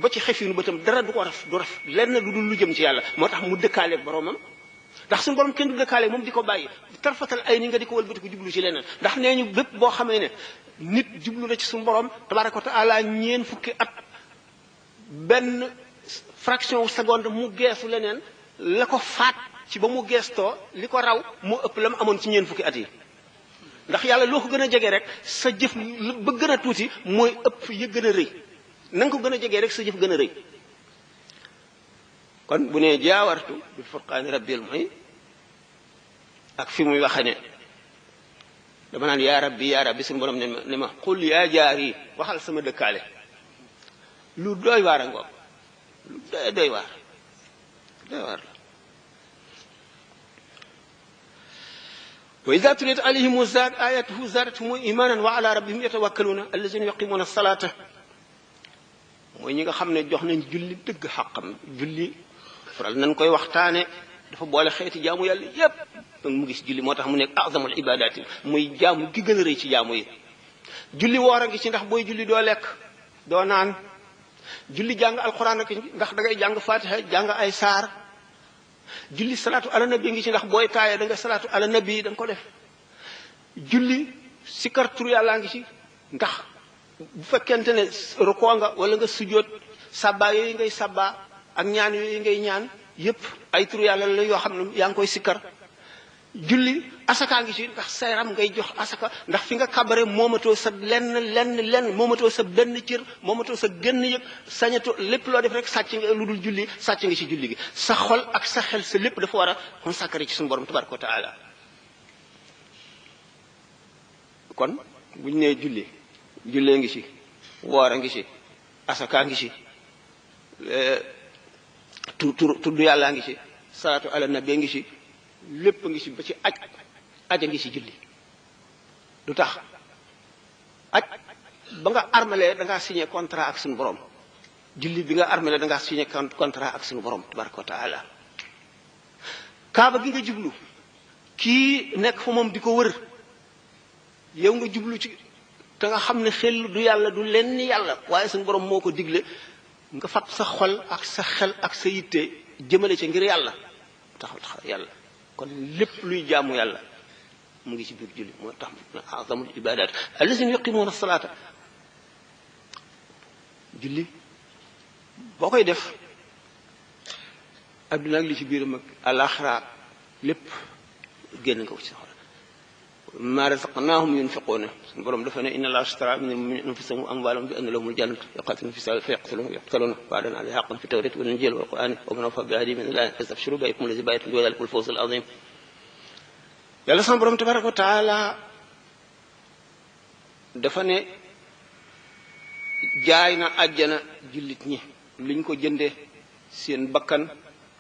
ba ci xefinu ba tam dara du ko ref lenn lu dul lu jëm ci yàlla moo tax mu dëkkaaleeg boromam ndax suñu borom kenn du dëkkaaleeg moom di ko bàyyi tarfatal ay ni nga di ko wëlbati ko jublu ci leneen ndax nee ñu bépp boo xamee ne nit jublu na ci suñu borom tabaaraka wa taala ñeen fukki at benn fraction wu seconde mu geesu leneen la ko faat ci ba mu geestoo li ko raw moo ëpp la mu amoon ci ñeen fukki at yi ndax yàlla loo ko gën a jege rek sa jëf ba gën a tuuti mooy ëpp ya gën a rëy na nga ko gën a jegee rek sa jëf gën a rëy kon bu nee jaawartu bi furqaani rabbil mooy ak fi muy waxe ne dama naan yaa rabbi suñu borom ne ma xul yaa jaar yi waxal sama dëkkaale lu doy waar a ngoog lu doy waar la wa ida tuliyat alayhim ayatuhu zaadathum imanan wa ala rabbihim yatawakkaluna allazina yuqimuna salata mooy ñi nga xam ne jox nañ julli dëgg xàqam julli faral nañ koy waxtaane dafa boole xeeti jaamu yàlla yépp donc mu gis julli moo tax mu nekk azamul ibadaati muy jaamu gi gën a rëy ci jaamu yi julli woor a ngi ci ndax booy julli doo lekk doo naan julli jàng alquran ak ndax da ngay jàng fatiha jàng ay saar julli salaatu ala nabi ngi ci ndax booy taayee da nga salaatu ala nabi da nga ko def julli sikar tur yàllaa ngi ci ndax bu fekkente ne rukoo nga wala nga sujjóot sabba yooyu ngay sabba ak ñaan yooyu ngay ñaan yépp ay tur yàlla la yoo xam ne yaa ngi koy sikkar julli asaka ngi ci ndax sa yaram ngay jox asaka ndax fi nga kabare moomatoo sa lenn moomatoo sa benn cër moomatoo sa genn yëg sañatoo lépp loo def rek sàcc nga lu dul julli sàcc nga ci julli gi sa xol ak sa xel sa lépp dafa war a consacré ci suñu borom tabaraka wa taala kon bu ñu nee jullee ngi ci woor a ngi ci asaka ngi ci tudd yàllaa ngi ci salaatu ala nabi ngi ci lépp ngi ci ba ci aja ngi ci julli lu tax aj ba nga armalee da ngaa signé contrat ak suñu borom julli bi nga armalee da ngaa signé contrat ak suñu borom tabaraka wa taala kaaba gi nga jublu kii nekk fa moom di ko wër yow nga jublu ci te nga xam ne xel du yàlla du lenn yàlla waaye suñu borom moo ko digle nga fab sa xol ak sa xel ak sa yitte jëmale ci ngir yàlla tax yàlla kon lépp luy jaamu yàlla mu ngi ci biir julli moo tax azamul ibadat allazina yuqimuna salata julli boo koy def adduna ak li ci biiram ak alaxira lépp génn nga ko ci sa xol ma razaqnahum yunfiquna suñu borom dafa ne inna allaha ashtara min al-mu'minina anfusahum wa amwalahum bi anna lahumul jannatu yuqatiluna fi sabilihi fa yaqtuluna wa'dan alayhi haqqan fi at-tawrati wal injili wal qur'ani wa man awfa bi ahdihi min allahi fastabshiru bi ayyikum allazi bay'atum bihi wa dhalikal fawzul azim yàlla sama borom tabaraka wa taala dafa ne jaay na àjjana jullit ñi liñ ko jënde seen bakkan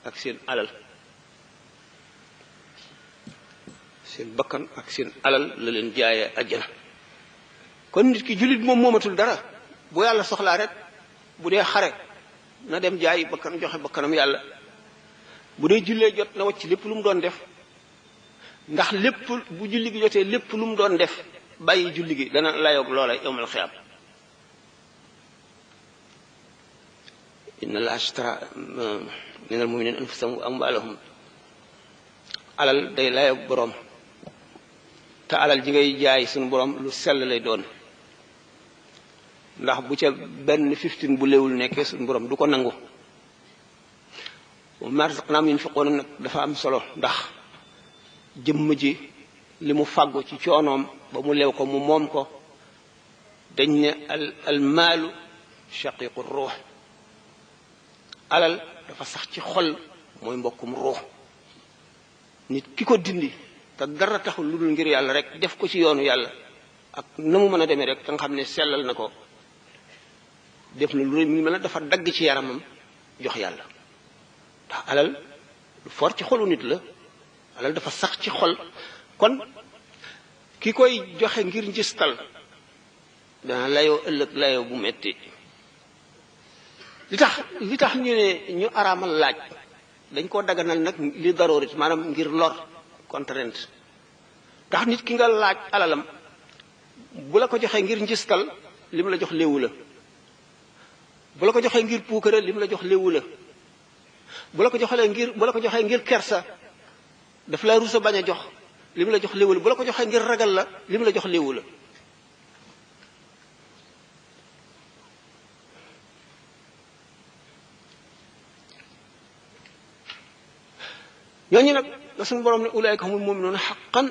ak seen alal seen bakkan ak seen alal la leen jaayee àjjana kon nit ki jullit moom moomatul dara bu yàlla soxlaa rek bu dee xare na dem jaay bakkan joxe bakkanam yàlla bu dee jullee jot na wacc lépp lu mu doon def ndax lépp bu julli gi jotee lépp lu mu doon def bàyyi julli gi dana layoog loola yawmal xiyaam inna allaha ashtara min al-mu'minina anfusahum wa amwalahum alal day layoog boroom te alal ji ngay jaay suñu borom lu sell lay doon ndax bu ca benn 15 bu léewul nekkee suñu borom du ko nangu ma razaqnaahum yunfiquuna nag dafa am solo ndax jëmm ji li mu fàggu ci coonoom ba mu leew ko mu moom ko dañ ne al maalu shaqiqu ruux alal dafa sax ci xol mooy mbokkum ruux nit ki ko dindi te dara taxul lu dul ngir yàlla rek def ko ci yoonu yàlla ak na mu mën a demee rek te nga xam ne sellal na ko def na lu mu mel ne dafa dagg ci yaramam jox yàlla ndax alal lu fort ci xolu nit la alal dafa sax ci xol kon ki koy joxe ngir njistal dana layoo ëllëg layoo bu metti li tax ñu ne ñu araamal laaj dañ koo daganal nag li daroorit maanaam ngir lor contrainte ndax nit ki nga laaj alalam bu la ko joxee ngir njistal li mu la jox léewu la bu la ko joxee ngir puukare li mu la jox léewu la bu la ko joxee ngir kersa daf la rusa bañ a jox li mu la jox léewu la bu la ko joxee ngir ragal la li mu la jox léewu la ñooñu nag la suñu borom ne ulaayka humul mu'minuuna haqqan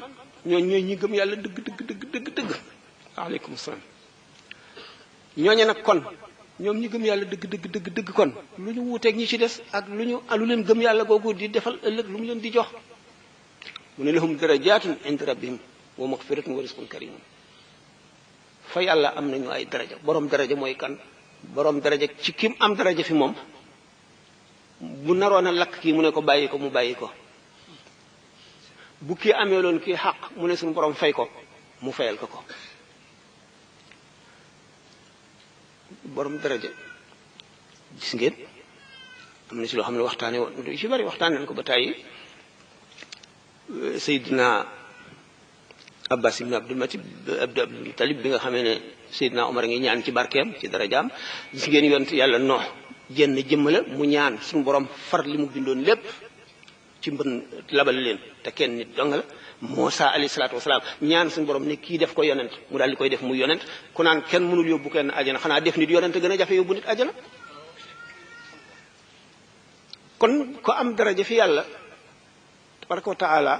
ñooy ñi gëm yàlla dëgg waaleykum salaam ñooñu nag kon ñoom ñi gëm yàlla dëgg kon lu ñu wuuteeg ñi ci des ak lu leen gëm yàlla googu di defal ëllëg lu mu leen di jox mu ne lahum darajaatun inda rabbihim wa maghfiratun wa rizqun kariim fa yàlla am nañu ay daraja borom daraja mooy kan borom daraja ci kim am daraja fi moom bu naroon a lakk kii mu ne ko bàyyi ko mu bàyyi ko bu kii amee loon kii xaq mu ne suñu borom fay ko mu fayal ko borom daraja gis ngeen am na ci loo xam ne waxtaane woon lu ci bari waxtaane nañ ko ba tàyyi Seydina Abbas ibn Abdul Muttalib bi nga xamee ne Seydina Omar ngi ñaan ci barkeem ci darajaam gis ngeen yonent yàlla Noox jenn jëmm la mu ñaan suñu borom far li mu bindoon lépp ci mbën labal leen te kenn nit dong la Muusaa alayhi salaatu wasalaam ñaan suñu borom ne kii def ko yonent mu daal di koy def muy yonent ku naan kenn mënul yóbbu kenn ajana xanaa def nit yonent gën a jafe yóbbu nit ajana kon ko am daraja fi yàlla tabaraka wa taala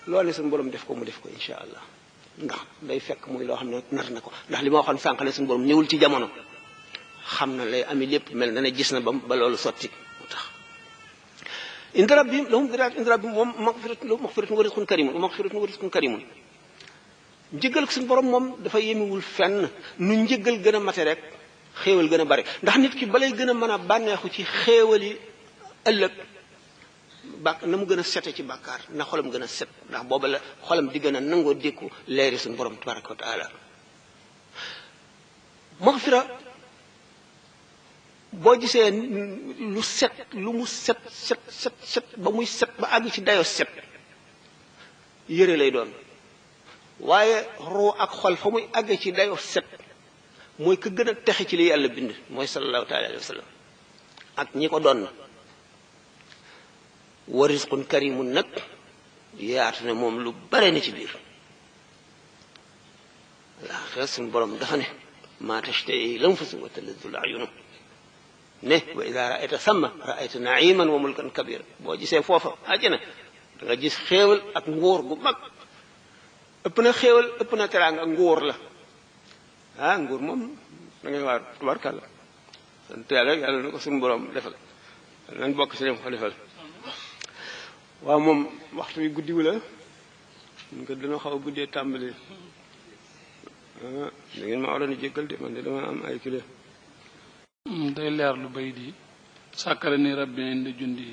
loolu ne suñu borom def ko mu def ko insha allah ndax day fekk muy loo xam ne nar na ko ndax li ma waxoon sànq ne suñu borom ñëwul ci jamono xam na lay ami lépp mel na ne gis na ba loolu sotti moo tax inda rabbihim lahum darajaatun inda rabbihim moom maghfiratun wa rizqun kariimun njëggal suñu borom moom dafa yemiwul fenn nu njëggal gën a mate rek xéewal gën a bari ndax nit ki balay gën a mën a bànneexu ci xéewali ëllëg na mu gën a sete ci bàkkaar na xolam gën a set ndax booba la xolam di gën a nangoo dékku leeri suñu borom tabaraka wa taala maghfira boo gisee lu set lu mu set ba muy set ba àgg ci dayoo set yëre lay doon waaye ruu ak xol fa muy àgg ci dayoo set mooy ka gën a texe ci li yàlla bind mooy sallallahu taala alayhi wa sallam ak ñi ko doon wa rizqun karimun nag yaatu ne moom lu bare na ci biir laa suñu borom dafa ne maa tashtahi lanfusu wa talazzu al-a'yun ne wa ida raayta samma raayta naiman wa mulkan kabira boo gisee foofa àjjana da nga gis xéewal ak nguur gu mag ëpp na xéewal ëpp na teraanga nguur la nguur moom da ngay waar tubarkàlla sant yàlla yàlla na ko suñu borom defal nañ bokk si dem ko defal waaw moom waxtu wi guddiwu la ñu ko dana xaw a guddee tàmbali da ngeen ma waroon a jéggal de man de dama am ay kilo day leer lu bay di sàkkara ni rabbi indi jundi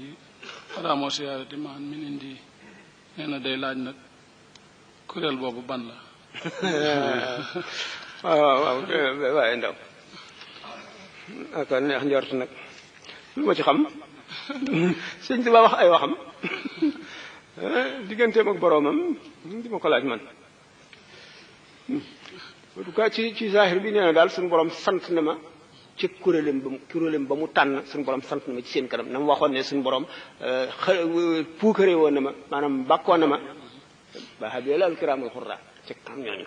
ramo siyaarati maan min indi nee na day laaj nag kuréel boobu ban la waaw waaye ndaw aka neex njort nag lu ma ci xam sëñ bi ba wax ay waxam digganteem ak boroomam di ma ko laaj man en tout cas ci zahir bi nee na daal suñu borom sant na ma ci kuréelam ba mu tànn suñu borom sant na ma ci seen kanam na mu waxoon ne suñu borom puukare woon na ma maanaam bàkkoon na ma ba xabi lal kiraamul xurra ci xam ñooñu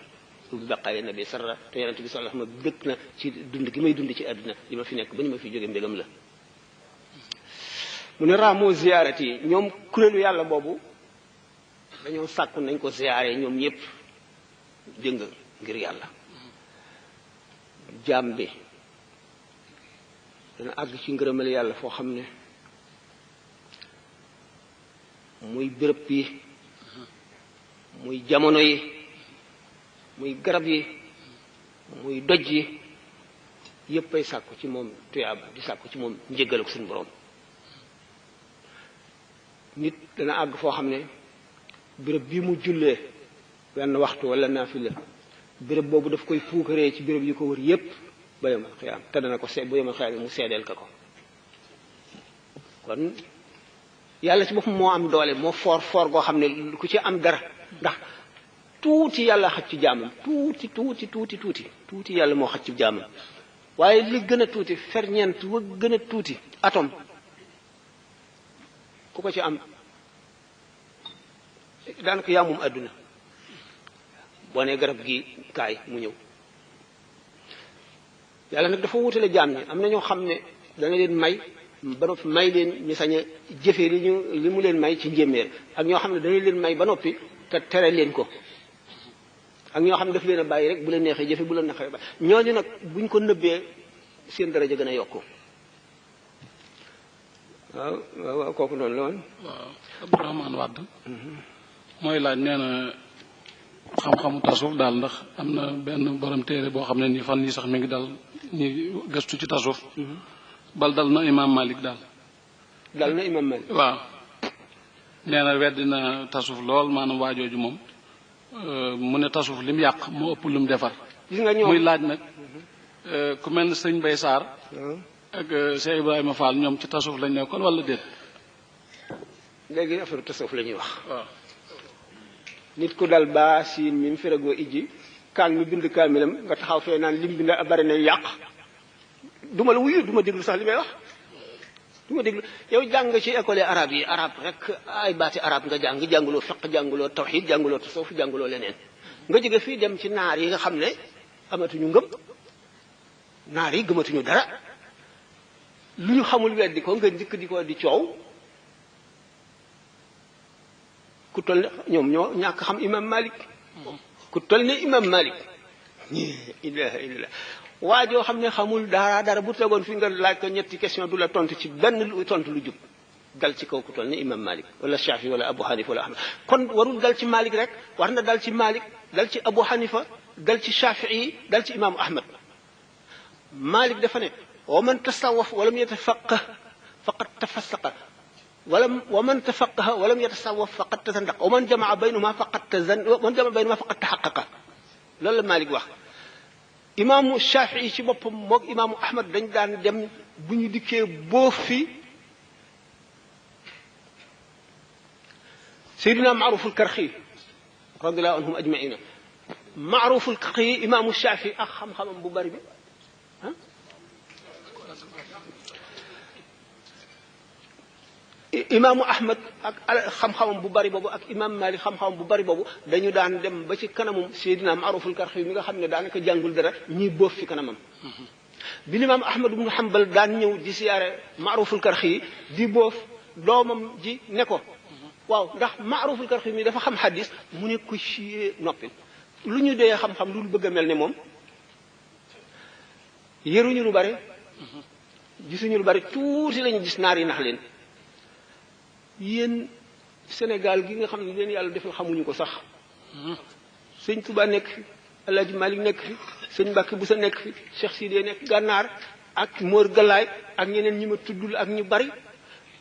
bu baqaye nabi sarra te yonente bi sallallahu alayhi wasallam bëgg na ci dund gi may dund ci àdduna li ma fi nekk ba ni ma fi jóge mbégam la mu ne raamoo ziyaarati yi ñoom kuréelu yàlla boobu dañoo sàkku nañ ko ziyaare ñoom ñëpp dégg nga ngir yàlla jaam bi dana àgg ci ngërëmal yàlla foo xam ne muy béréb yi muy jamono yi muy garab yi muy doj yi yépp ay sàkku ci moom tuyaaba di sàkku ci moom njéggal ak suñu borom nit dana àgg foo xam ne béréb bi mu jullee benn waxtu wala naafila béréb boobu daf koy puukaree ci béréb yi ko wër yépp ba yomal xiyaam te dana ko ba yomal xiyaam mu seedeel ka ko kon yàlla ci boppam moo am doole moo foor goo xam ne ku ci am dara ndax tuuti yàlla xaj ci jaamam tuuti yàlla moo xaj ci jaamam waaye li gën a tuuti ferñeent wa gën a tuuti atome ku ko ci am daanaka yaa moom àdduna boo nee garab gi kaay mu ñëw yàlla nag dafa wutale jaam ñi am na ñoo xam ne dana leen may ba noppi may leen ñu sañ a jëfe li mu leen may ci njéeméer ak ñoo xam ne dana leen may ba noppi te tere leen ko ak ñoo xam ne daf leen a bàyyi rek bu leen neexee jëfe bu leen neexee bàyyi ñooñu nag buñ ko nëbbee seen daraja gën a yokku waaw kooku noonu la woon. waaw Abdourahmane Wade mooy laaj nee na xam-xamu tasawuf daal ndax am na benn borom téere boo xam ne nii fan yi sax mi ngi dal ñi gëstu ci tasawuf bal dal na Imam Malik daal. dal na Imam Malik. waaw nee na weddi na tasawuf lool maanaam waajooju moom mu ne tasawuf lim yàq moo ëpp lum defar. gis nga ñoom muy laaj nag ku mel ne sëñ Bay Sarr ak Cheikh Ibrahima Fall ñoom ci tasawuf lañ nekkoon wala déet. léegi affaire tasawuf la ñuy wax. waaw nit ku dal baa siin mi mu feragoo ijji kaan mi bind kaamilam nga taxaw fee naan lim bind bari na yàq duma la wuyu duma déglu sax li may wax duma déglu yow jàng ci école arabe yi arabe rek ay baati arabe nga jànguloo fiqh jànguloo tawhid jànguloo tasawuf jànguloo leneen nga jóge fii dem ci naar yi nga xam ne amatuñu ngëm naar yi gëmatuñu dara lu ñu xamul weddi ko nga njëkk di ko di coow ku toll ne ñoom ñoo ñàkk xam imam Malik ku toll ne imam Malik ilaha illallah waa joo xam ne xamul dara bu tegoon fi nga laaj ko ñetti question du la tontu ci benn lu tontu lu jub dal ci kaw ku toll ne imam Malik wala Shafi wala Abu Hanifa wala Ahmad kon warul dal ci Malik rek war na dal ci Malik dal ci Abu Hanifa dal ci Shafi'i dal ci imaamu Ahmad Malik dafa ne wa man tasawwaf walam yatafaqah faqad tafassaqa wa man tafaqaha walam yatasawwaf faqad tazandaqa wa man jamaa baynahuma faqad tahaqqaqa loolu la Malik wax imaamu Shafii ci boppam moog imaamu Ahmad dañ daan dem bu ñu dikkee boo fi Seydina Maaruful Karxi radiyallahu anhum ajmaina Maaruful Karxi imaamu Shafii ak xam-xamam bu bari bi imaamu Ahmad ak xam-xamam bu bari boobu ak imaam Malik xam-xamam bu bari boobu dañu daan dem ba ci kanamum Seydina Maaruful Karxi mi nga xam ne daanaka jàngul dara ñii boof fi kanamam. bi imaam Ahmad ibnu Hanbal daan ñëw di siyaare Maaruful Karxi di boof doomam ji ne ko waaw ndax Maaruful Karxi mi dafa xam xadis mu ne ko ci noppi lu ñu dee xam-xam lu bëgg a mel ne moom yëruñu lu bari gisuñu lu bari tuuti lañu gis naar yi nax leen. yéen Sénégal gi nga xam ne leen yàlla defal xamuñu ko sax sëñ Touba nekk fi El Hadj Malick nekk fi sëñ Mbacke Boussa nekk fi Cheikh Sidé nekk gànnaar ak Mor Galaay ak ñeneen ñi ma tuddul ak ñu bari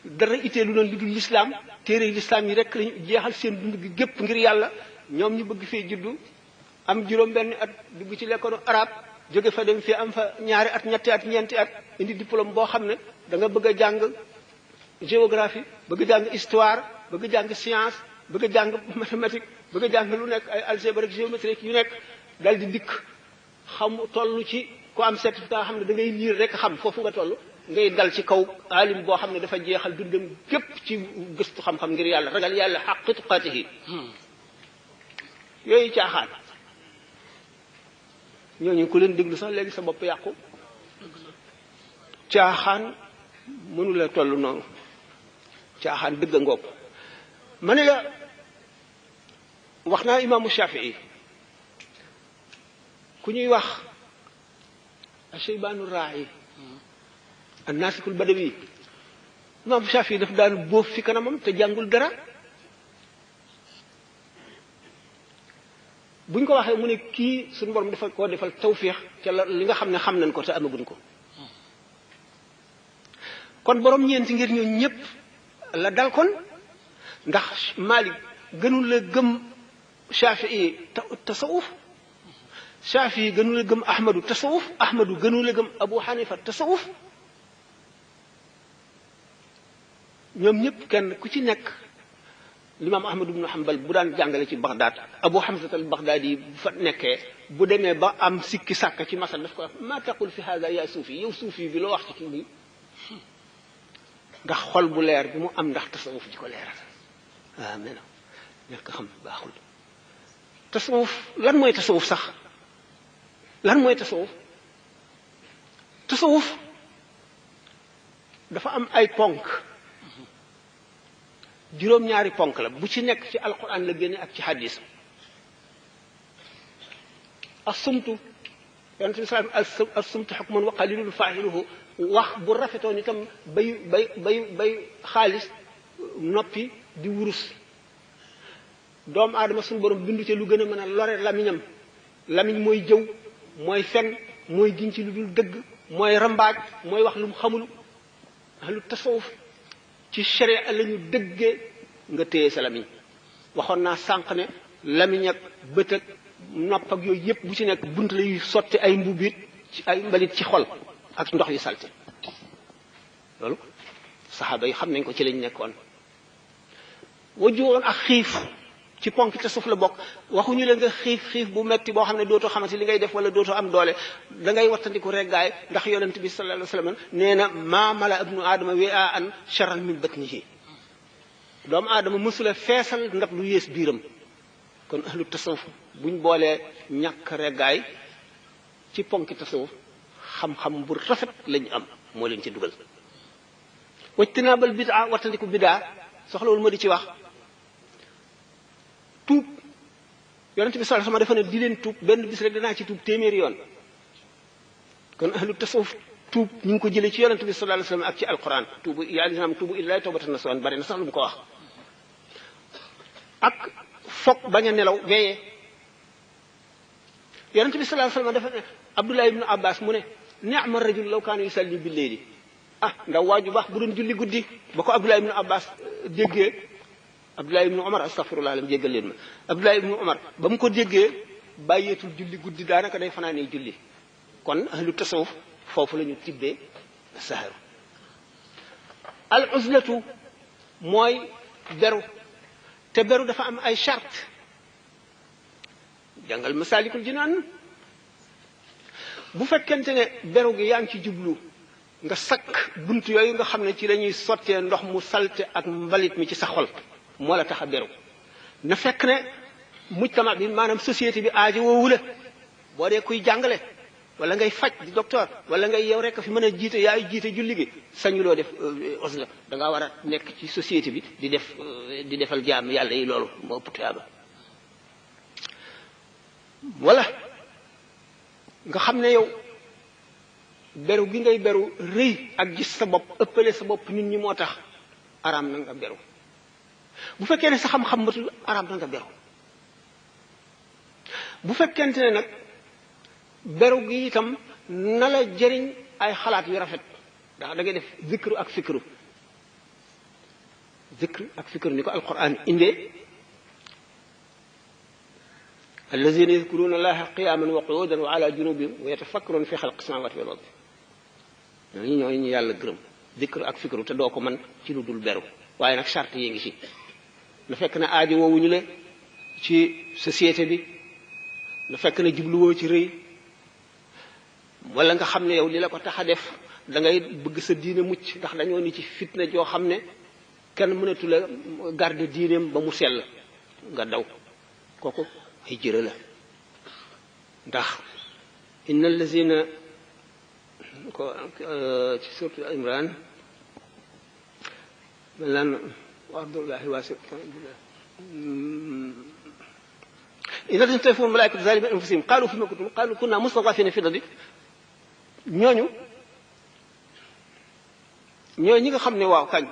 dara itee lu doon lu dul lislaam téere lislaam yi rek lañu jeexal seen dund gi gépp ngir yàlla ñoom ñu bëgg fee juddu am juróom-benn at dugg ci lekkoonu arab jóge fa dem fii am fa ñaari at ñetti at ñeenti at indi diplôme boo xam ne da nga bëgg a jàng géographie bëgg jàng histoire bëgg jàng science bëgg jàng mathématique bëgg jàng lu nekk ay algèbre ak géométrie yu nekk dal di dikk xam toll ci ku am certificat xam ne da ngay liir rek xam foofu nga toll ngay dal ci kaw alim boo xam ne dafa jeexal dundam gépp ci gëstu xam-xam ngir yàlla ragal yàlla xaqi tuqaatihi yooyu caaxaan ñooñu ku leen déglu sax léegi sa bopp yàqu caaxaan mënu la toll noonu caaxaan dëgg a ngoog ma ne la wax naa imaamu Shafii ku ñuy wax asheybaanu raayi annaasikul badawi imam Shafi daf daan bóof fi kanamam te jàngul dara buñ ko waxee mu ne kii suñu borom dafa koo defal tawfiix ca la li nga xam ne xam nañ ko te amaguñ ko kon borom ñeenti ngir ñoo ñëpp la dal kon ndax Malik gënul la gëm Shafii tasawuf Shafii gënul la gëm Ahmadu tasawuf Ahmadu gënul la gëm Abu Hanifa tasawuf ñoom ñëpp kenn ku ci nekk l'imam Ahmad ibn Hanbal bu daan jàngale ci Baghdad Abu Hamza al-Baghdadi bu fa nekkee bu demee ba am sikki sàkk ci masal daf ko wax ma taqul fi hada ya suufi yow suufi bi loo wax ci kii bi ndax xol bu leer bi mu am ndax tasawuf ji ko leeral waaw mais nag ñàkk xam baaxul tasawuf lan mooy tasawuf sax lan mooy tasawuf tasawuf dafa am ay ponk juróom-ñaari ponk la bu ci nekk ci alquran la génne ak ci hadis as-sumtu yonent bi salaam as-sumtu hukmun wa qalilun fa'iluhu wax bu rafetoon itam bay xaalis noppi di wurus doomu aadama suñu borom bindu ci lu gën a mën a lore lamiñam lamiñ mooy jëw mooy fen mooy giñ ci lu dul dëgg mooy rambaaj mooy wax lu mu xamul ahlu tasawuf ci sharia la ñu dëggee nga téye sa lamiñ waxoon naa sànq ne lamiñ ak bët ak nopp ak yooyu yëpp bu ci nekk bunt la yuy sotti ay mbubit ci ay mbalit ci xol ak ndox yu salte loolu saxaaba yi xam nañ ko ci lañ nekkoon wajuwoon ak xiif ci ponk te suuf la bokk waxuñu la nga xiif bu metti boo xam ne dootoo xamante li ngay def wala dootoo am doole da ngay wattandiku reggaay ndax yonent bi sallallahu alayhi wasallam nee na maa mala ibnu aadama wi'aan sharran min batnihi doomu aadama mësula feesal ndab lu yées biiram kon ahlu tasawuf buñ boolee ñàkk reggaay ci ponk tasawuf xam-xam bu rafet lañu am moo leen ci dugal wajtinaabal bidaa wattandiku bidaa soxlawul ma di ci wax tuub yonent bi sallallahu alayhi wasallam dafa ne di leen tuub benn bis rek dinaa ci tuub téeméeri yoon kon ahlu tasawuf tuub ñu ngi ko jëlee ci yonent bi sallallahu alayhi wasallam ak ci alquran tuubu yaa dina am tuubu illahi tawbatan nasuhan bari na sax lu mu ko wax ak foog bañ a nelaw veillé yonent bi sallallahu alayhi wasallam dafa ne Abdullah ibn Abbas mu ne ni'ma rajul law kaana yusalli bil layli ndaw waaju baax bu doon julli guddi ba ko Abdullah ibn Abbas déggee Abdullah ibn Umar astaghfirullah lam jéggal leen ma Abdullah ibn Umar ba mu ko déggee bàyyeetul julli guddi daanaka day fanaanee julli kon ahlu tasawuf foofu la ñu tibbee saharu al uzlatu mooy beru te beru dafa am ay charte jàngal Masaalikul Jinaan bu fekkente ne beru gi yaa ngi ci jublu nga sakk bunt yooyu nga xam ne ci lañuy sottee ndox mu salte ak mbalit mi ci sa xol moo la tax a beru na fekk ne mujtama bi maanaam société bi aajo woowu la boo dee kuy jàngale wala ngay faj di docteur wala ngay yow rek fi mën a jiite yaay jiite julli gi sañuloo def osla da ngaa war a nekk ci société bi di defal jaam yàlla yi loolu moo ëpp tuyaaba wala nga xam ne yow beru gi ngay beru rëy ak gis sa bopp ëppale sa bopp nit ñi moo tax araam na nga beru bu fekkee ne sa xam-xam matul araam na nga beru bu fekkente ne nag beru gi itam na la jëriñ ay xalaat yu rafet ndax da ngay def zikru ak fikru ni ko alquran indee allazina yadkuruna allaha qiyaman wa qu'udan wa ala junubihim wa yatafakkaruna fi xalqi samawati wal ardi ñooñu ñu yàlla gërëm zikru ak fikru te doo ko mën ci lu dul beru waaye nag charte yi ngi ci na fekk na aajo woowuñu la ci société bi na fekk na jubluwoo ci rëy wala nga xam ne yow li la ko tax a def da ngay bëgg sa diine mucc ndax dañoo ni ci fitna joo xam ne kenn mënatu la garde diineem ba mu sell nga daw kooku ay jërë la ndax inna allazina ko ci surtout Imran man laan ardullahi waasi إذا تنتهوا الملائكة ظالمين أنفسهم قالوا فيما كنتم قالوا كنا مستضعفين في الأرض ñooñu ñooy ñi nga xam ne waaw kañ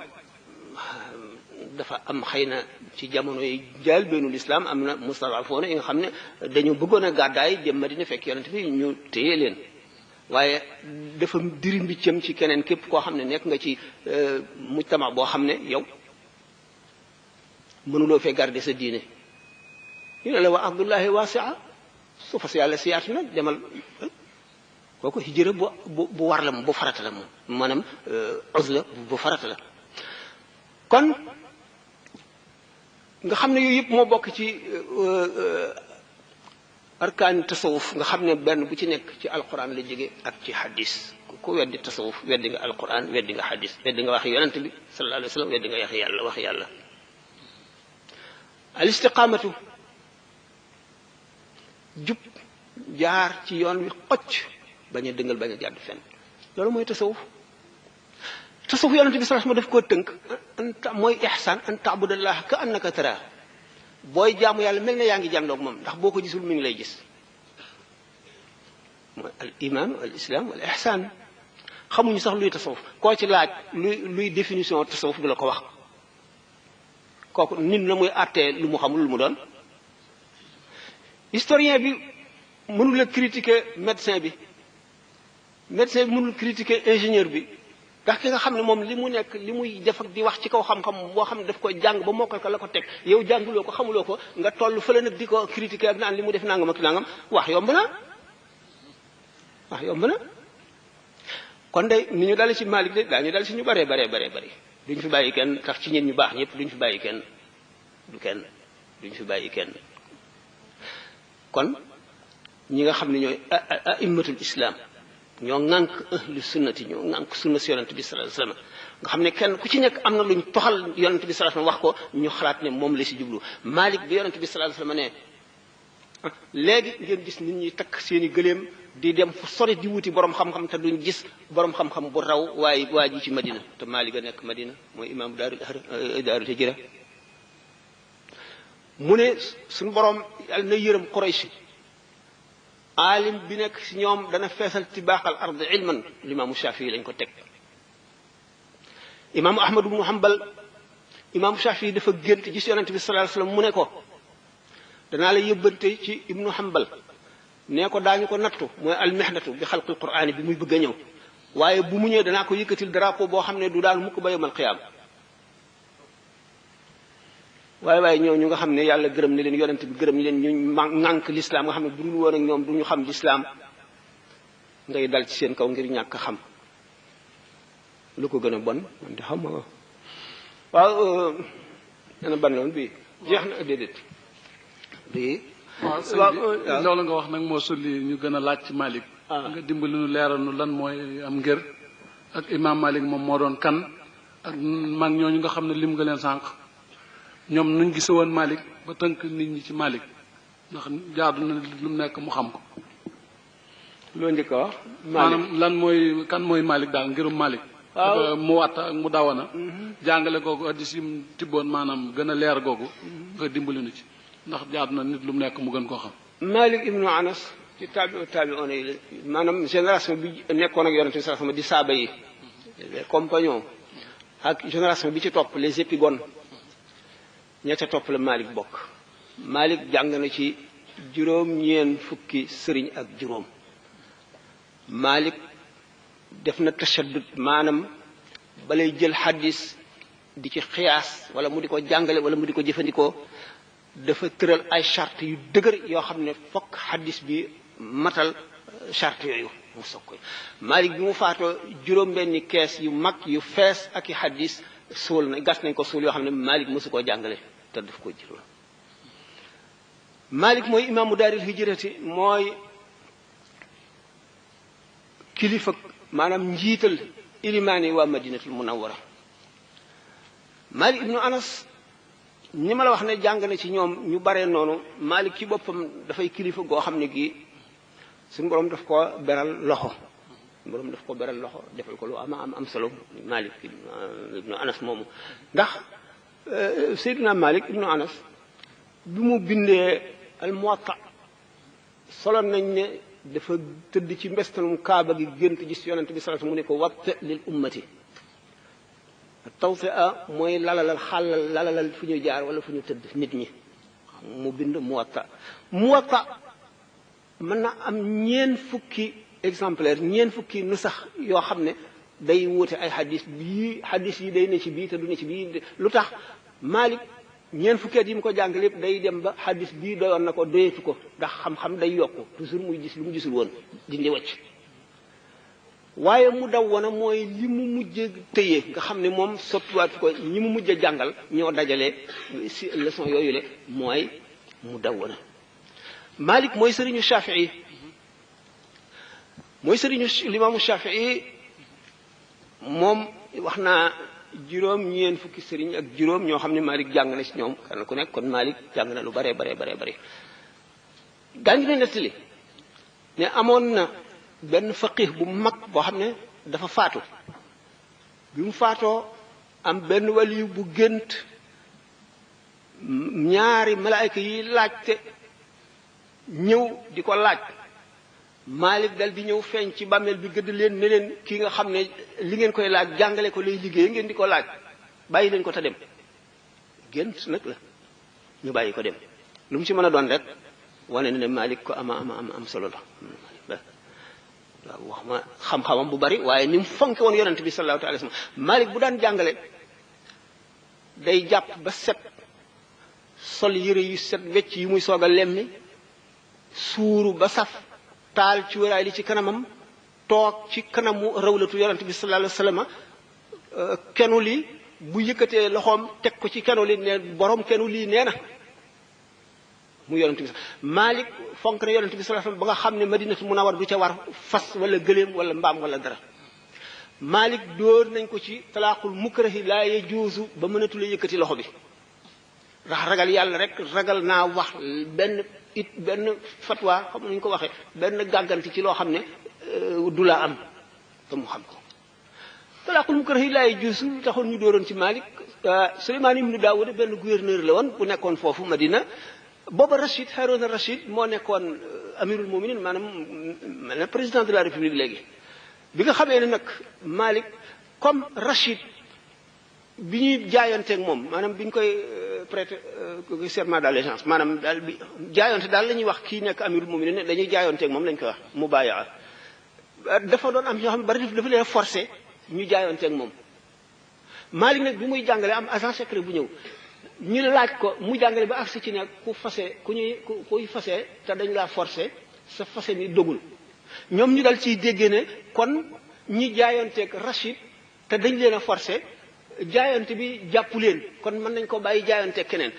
dafa am xëy na ci jamono yi jaal beenu lislaam am na mustad'afoona yi nga xam ne dañu bëggoon a gàddaay jëm Madina fekk yonent bi ñu téye leen waaye dafa diri mbiccam ci keneen képp koo xam ne nekk nga ci mujtama boo xam ne yow mënuloo fee garder sa diine ñu ne la wa abdullahi wasia su fas yàlla siyaatu na demal kooku hijra bu war la moom bu farata la moom maanaam uzla bu farata la kon nga xam ne yooyu yëpp moo bokk ci arkaani tasawuf nga xam ne benn bu ci nekk ci alquran la jóge ak ci hadis ku weddi tasawuf weddi nga alquran weddi nga hadis weddi nga wax yonent bi sallallahu alayhi wa sallam weddi nga wax yàlla wax yàlla al istiqamatu jub jaar ci yoon wi xocc bañ a dëngal bañ a jàdd fenn loolu mooy tasawuf tasawuf yonent bi sallallahu alayhi wa sallam daf koo tënk anta mooy ihsaan an ta'budallaha ka annaka taraa booy jaamu yàlla mel na yaa ngi jàndoog moom ndax boo ko gisul mi ngi lay gis mooy al iman wal islam wal ihsan xamuñu sax luy tasawuf koo ci laaj luy définition tasawuf du la ko wax kooku nit na muy àttee lu mu xamul lu mu doon historien bi mënul a critiquer médecin bi mënul critiquer ingénieur bi ndax ki nga xam ne moom li mu nekk li muy def ak di wax ci kaw xam-xam boo xam ne daf ko jàng ba mokkal ko la ko teg yow jànguloo ko xamuloo ko nga toll fële nag di ko critiquer ak naan li mu def nangam ak nangam wax yomb na kon day ni ñu dale ci Malik de daañu dal ci ñu bare duñ fi bàyyi kenn tax ci ñen ñu baax ñëpp duñ fi bàyyi kenn duñ fi bàyyi kenn kon ñi nga xam ne ñooy a'immatul islam ñoo ŋànk ahlu sunnati ñoo ŋànk sunna si yonent bi sallallahu alayhi wasallam nga xam ne kenn ku ci nekk am na luñ toxal yonent bi sallallahu alayhi wasallam wax ko ñu xalaat ne moom la si jublu Malik bi yonent bi sallallahu alayhi wasallam ne léegi ngeen gis nit ñi takk seeni gëléem di dem fu sori di wuti borom xam-xam te duñ gis borom xam-xam bu raw waaye waa ji ci Madina te Malik a nekk Madina mooy imam daarul hijra mu ne suñu borom yàlla na yërëm Quraysh alim bi nekk si ñoom dana feesal tibaaxal ard ilman limaamu Shafii lañ ko teg imaamu Ahmad ibnu Hanbal imaamu Shafii dafa gént gis yonente bi sallallahu alayhi wasallam mu ne ko danaa la yëbbante ci ibnu Hanbal nee ko daañu ko nattu mooy almihnatu bi xalqil qur'aani bi muy bëgg a ñëw waaye bu mu ñëwee danaa ko yëkkatil drapeau boo xam ne du daal mukk ba yawmal qiyaama waaye ñooñu nga xam ne yàlla gërëm ne leen yonent bi gërëm leen ñu ŋànk lislaam nga xam ne bu dul woon ak ñoom du ñu xam lislaam ngay dal ci seen kaw ngir ñàkk xam lu ko gën a bon man de xam nga waaw dana ban loon bii jeex na déedéet bii waaw loolu nga wax nag moo sulli ñu gën a laaj ci Malik nga dimbali nu leeral nu lan mooy am ngër ak imam Malik moom moo doon kan ak mag ñooñu nga xam ne lim nga leen sànq ñoom nuñ gise woon Malik ba tënk nit ñi ci Malik ndax jaadu na lu mu nekk mu xam ko loo njëkk a wax maanaam lan mooy kan mooy Malik daal ngirum Malik mu watta ak mu dawana jàngale googu addis yi mu tibboon maanaam gën a leer googu nga dimbali nu ci ndax jaadu na nit lu mu nekk mu gën koo xam Malik ibnu Anas ci taabi'oona yi la maanaam génération bi nekkoon ak yonente bi sallallahu alayhi wasallam di saaba yi les compagnons ak génération bi ci topp les épigones ña ca topp la Malik bokk Malik jàng na ci juróom-ñeent fukki sëriñ ak juróom Malik def na tashaddud maanaam balay jël xaddis di ci xiyaas wala mu di ko jàngale wala mu di ko jëfandikoo dafa tëral ay charte yu dëgër yoo xam ne fokk xaddis bi matal charte yooyu mu soog koy Malik bi mu faatoo juróom-benni kees yu mag yu fees ak i xaddis suul na gas nañ ko suul yoo xam ne Malik mosu koo jàngale te daf ko jëloon Malik mooy imaamu daaril hijrati mooy kilifa maanaam njiital ilimaani waa madinatul munawwara Malik ibnu Anas ñi ma la wax ne jàng na ci ñoom ñu bare noonu Malik ci boppam dafay kilifa goo xam ne gii suñu borom daf ko beral loxo defal ko lu am solo Malik ibnu Anas moomu ndax Seydina Malik ibnu Anas bi mu bindee al Muwatta solo nañ ne dafa tëdd ci mbestalum kaaba gi gént gis yonente bi sallallahu alayhi wasallam mu ne ko watta lil ummati tawsia mooy lalalal xàllal lalalal fu ñu jaar wala fu ñu tëdd nit ñi mu bind muwatta mën na am ñeen fukki exemplaire ñeen fukki nu sax yoo xam ne day wuute ay xadis yi day ne ci bii te du ne ci bii lu tax Malik ñeen fukki at yi mu ko jàng lépp day dem ba xadis bii doyoon na ko doyetu ko ndax xam-xam day yokku toujours muy gis lu mu gisul woon dindi wacc waaye mu daw wana mooy li mu mujj tëye nga xam ne moom sottiwaatu ko ñi mu mujj jàngal ñoo dajale si leçon yooyu le mooy mu daw wana Malik mooy sëriñu Shafii mooy sëriñu limaamu Shafii moom wax naa ñeen fukki sëriñ ak juróom ñoo xam ne Malik jàng na ci ñoom kenn ku nekk kon Malik jàng na lu bare daañu ne nettali ne amoon na benn faqih bu mag boo xam ne dafa faatu bi mu faatoo am benn waliyu bu gént ñaari malaayka yi laajte ñëw di ko laaj Malik dal di ñëw feeñ ci bàmmeel bi gëdd leen ne leen kii nga xam ne li ngeen koy laaj jàngale ko lay liggéey ngeen di ko laaj bàyyi leen ko te dem gént nag la ñu bàyyi ko dem lu mu ci mën a doon rek wane ne Malik ko am solo la waaw wax ma xam-xamam bu bari waaye ni mu fonke woon yonent bi sallallahu alayhi wa sallam Malik bu daan jàngale day jàpp ba set sol yëre yu set wecc yi muy soog a lemmi suuru ba saf taal ci wéraay li ci kanamam toog ci kanamu rawlatu yonent bi sallallahu alayhi wa sallam kenu li bu yëkkatee loxoom teg ko ci kenu li ne borom kenu lii nee na mu yonent bi Malik fonk na yonent bi sallallahu alayhi wasallam ba nga xam ne Madinatu Munawwar du ca war fas wala gëléem wala mbaam wala dara Malik dóor nañ ko ci talaaqul mukrahi laa yajuuzu ba mënatula yëkkati loxo bi ndax ragal yàlla rek ragal naa wax benn fatwa xam nañu ko waxee benn gàgganti ci loo xam ne du la am te mu xam ko talaaqul mukrahi laa yajuuzu taxoon ñu dóoroon ci Malik Suleymaan ibnu Daawuda benn gouverneur la woon bu nekkoon foofu Madina booba Rachid Haroun Rachid moo nekkoon amirul muminin maanaam président de la république léegi bi nga xamee ne nag Malik comme Rachid bi ñuy jaayanteeg moom maanaam bi ñu koy prêter serment d'allégeance maanaam daal bi jaayonte daal la ñuy wax kii nekk amirul muminin ne dañuy jaayanteeg moom lañ koy wax mubayaa dafa doon am ñoo xam ne bari dafa leen forcé ñu jaayanteeg moom Malik nag bi muy jàngale am agent secret bu ñëw ñu laaj ko mu jàngale ba agsi ci ne kuy fase te dañ laa forcé sa fase ni dogul ñoom ñu dal ciy déggee ne kon ñi jaayanteeg Rachid te dañ leen a forcé jaayante bi jàpp leen kon mën nañ ko bàyyi jaayanteeg keneen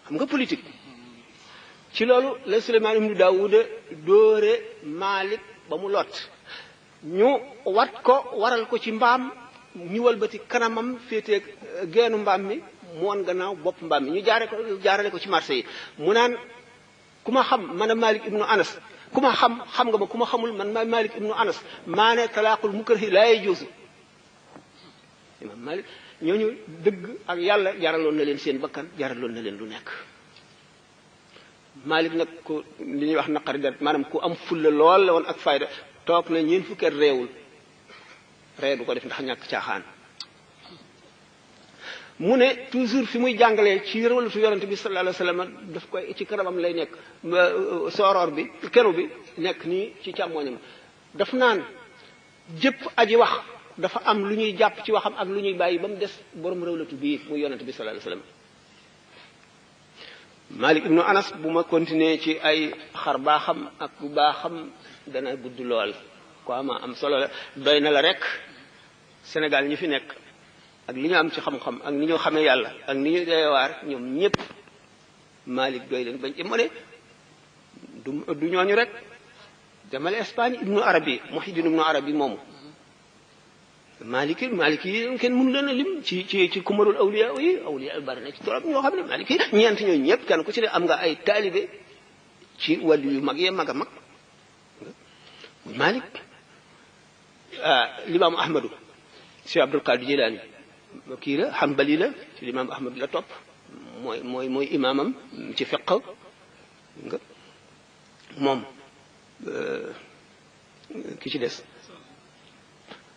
xam nga politique ci loolu la Suleymaan ibnu Daawuda dóore Malik ba mu lot ñu waral ko ci mbaam ñu walbati kanamam féeteeg geenu mbaam mi mu woon gannaaw bopp mbaam mi ñu jaarale ko ci marché yi mu naan ku ma xam man a Malik ibnu Anas ku ma xam nga ma ku ma xamul man maay Malik ibnu Anas maa ne talaaqul mukrahi laa yajuuzu imam Malik ñooñu dëgg ak yàlla jaraloon na leen seen bakkan jaraloon na leen lu nekk Malik nag ku li ñuy wax naqari deret maanaam ku am fulla lool la woon ak fayda toog na ñeen fukki at réewul ree du ko def ndax ñàkk caaxaan mu ne toujours fi muy jàngalee ci rawlatu yonent bi sallallahu alayhi wasallam daf koy ci kanamam lay nekk sooroor bi kenu bi nekk nii ci càmmooñam daf naan jëpp aji wax dafa am lu ñuy jàpp ci waxam ak lu ñuy bàyyi ba mu des borom rawlatu bii muy yonent bi sallallahu alayhi wasallam Malik ibnu Anas bu ma continuer ci ay xar baaxam ak bu baaxam dana gudd lool ko am solo la doy na la rek Sénégal ñi fi nekk ak li ñu am ci xam-xam ak ni ñu xamee yàlla ak ni ñu deewaar ñoom ñëpp Malik doy leen bañ ci mu ne du ñooñu rek demale Espagne ibnu Arabi Muhyiddin ibnu Arabi moomu Maliki yi kenn mënu leen a lim ci kumarul awliya bari na ci torop ñoo xam ne Maliki yi ñeent ñooñu ñëpp kenn ku ci ne am nga ay taalibe ci wàllu yu mag yee mag a mag Malik limaamu Ahmadu Cheikh Abdul Qadir Jilani kii la Hanbali la ci limaamu Ahmadu la topp mooy imaamam ci fiqh nga moom ki ci des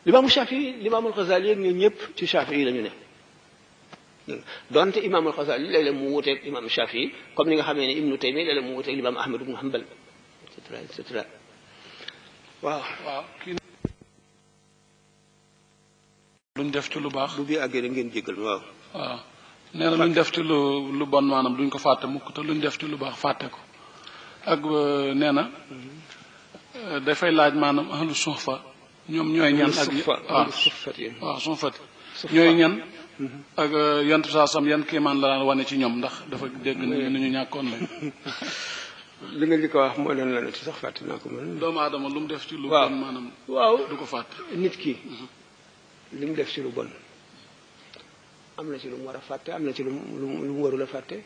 limaamu Shafii limaamul Ghazali ak ñoom ñëpp ci Shafii la ñu ne donte imam al-Xasaali léeg-léeg mu wuteeg imam Shafii comme ni nga xamee ne Ibnu Taymiya léeg-léeg mu wuteeg imam Ahmad ibn Hanbal et cetera et cetera waaw. waaw kii luñ def ci lu baax. bu bi àggee rek ngeen jéggal waaw. waaw nee na luñ def ci lu bon maanaam duñ ko fàtte mukk te luñ def ci lu baax fàtte ko ak nee na dafay laaj maanaam ahlu suufa ñoom ñooy ñan ak waaw suufati ñooy ñan ak yant saa sam yan kéemaan la daan wane ci ñoom ndax dafa dégg ni ñu ñàkkoon lañ li nga li ko wax moo leen la ci sax fàtte naa ko man doomu aadama lu mu def ci lu bon maanaam waaw du ko fàtte nit ki li mu def ci lu bon am na ci lu mu war a fàtte am na ci lu mu warul a fàtte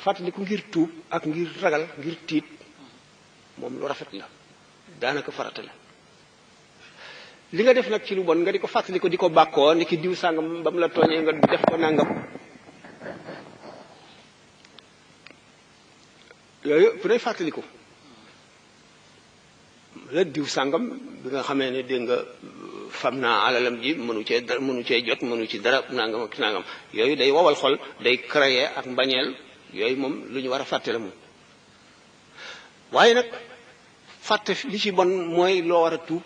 fàttaliku ngir tuub ak ngir ragal ngir tiit moom lu rafet la daanaka farata la li nga def nag ci lu bon nga di ko fàttaliku di ko bàkkoo ni ki diw sàngam ba mu la tooñee nga def ko nàngam yooyu bu day fàttaliku la diw sàngam bi nga xamee ne dégg nga fam naa alalam ji mënu cee jot mënu ci dara nangam ak nangam yooyu day wowal xol day créer ak mbañeel yooyu moom lu ñu war a fàtte la moom waaye nag fàtte li ci bon mooy loo war a tuub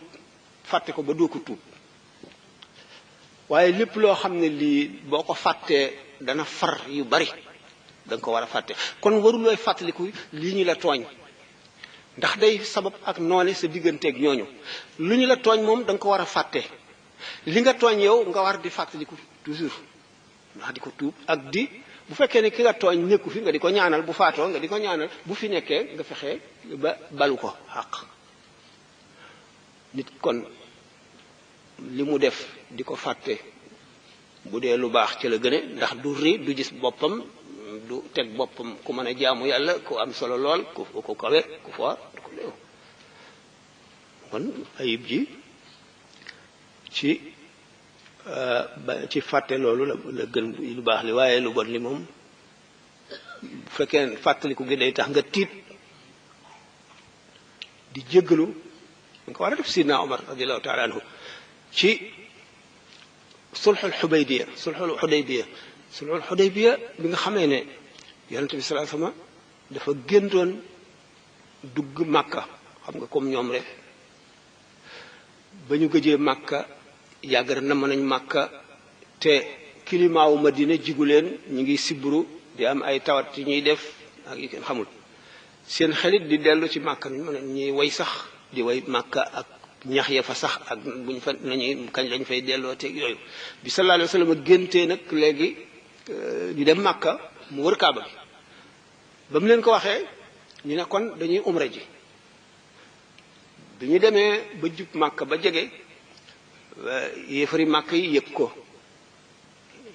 fàtte ko ba doo ko tuub waaye lépp loo xam ne lii boo ko fàttee dana far yu bari da nga ko war a fàtte kon warulooy fàttaliku lii ñu la tooñ ndax day sabab ak noone sa digganteeg ñooñu lu ñu la tooñ moom da nga ko war a fàtte li nga tooñ yow nga war di fàttaliku toujours ndax di ko tuub ak di bu fekkee ne ki nga tooñ nekku fi nga di ko ñaanal bu faatoo nga di ko ñaanal bu fi nekkee nga fexe ba balu ko xaq nit kon li mu def di ko fàtte bu dee lu baax ci la gëne ndax du ri du gis boppam du teg boppam ku mën a jaamu yàlla ku am solo lool ku kawe ku foor ku léew kon ayib ji ci fàtte loolu la gën lu baax li waaye lu bon li moom bu fekkee fàttaliku gi day tax nga tiit di jéggalu nga ko war a def sidna Omar radiallahu taala anhu ci sulxul xudaybiya bi nga xamee ne yonente bi sallallahu alayhi wasallam dafa géntoon dugg màkka xam nga comme ñoom rek ba ñu gëjee màkka yàgg na namm nañ màkka te climat wu Madina jigu leen ñu ngi sibru di am ay tawat ci ñuy def ak yi kenn xamul seen xelit di dellu ci màkka nañ mën a ñuy way sax di way màkka ak ñax ya fa sax ak buñ fa nañuy kañ lañ fay delloo teeg yooyu bi sallallahu alayhi wasallam géntee nag léegi ñu dem màkka mu wër kaaba gi ba mu leen ko waxee ñu ne kon dañuy umra ji bi ñu demee ba jub màkka ba jege yéefari màkka yi yëg ko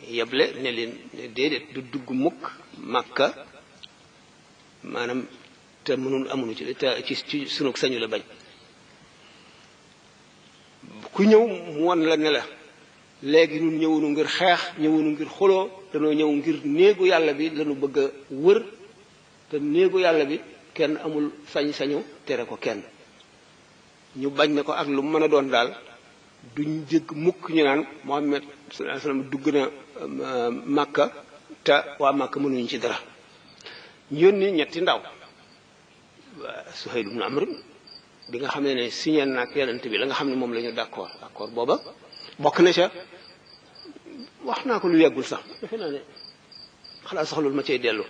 yeble ne leen ne déedéet du dugg mukk màkka maanaam te mënul amuñu ci sunu sañu la bañ ku ñëw mu won la ne la léegi ñun ñëwunu ngir xeex ñëwunu ngir xuloo danoo ñëw ngir néegu yàlla bi lañu bëgg a wër te néegu yàlla bi kenn amul sañ-sañu tere ko kenn ñu bañ ne ko ak lu mën a doon daal duñ dégg mukk ñu naan Muhammad sallallahu alayhi wasallam dugg na Makka te waa Makka mënuñu ci dara ñu yónni ñetti ndaw Suhayl ibn Amr bi nga xam ne signé nag yonent bi la nga xam ne moom la ñu d'accord booba bokk na ca wax naa ko lu yeggul sax defe naa ne xalaat sax loolu ma cay dellu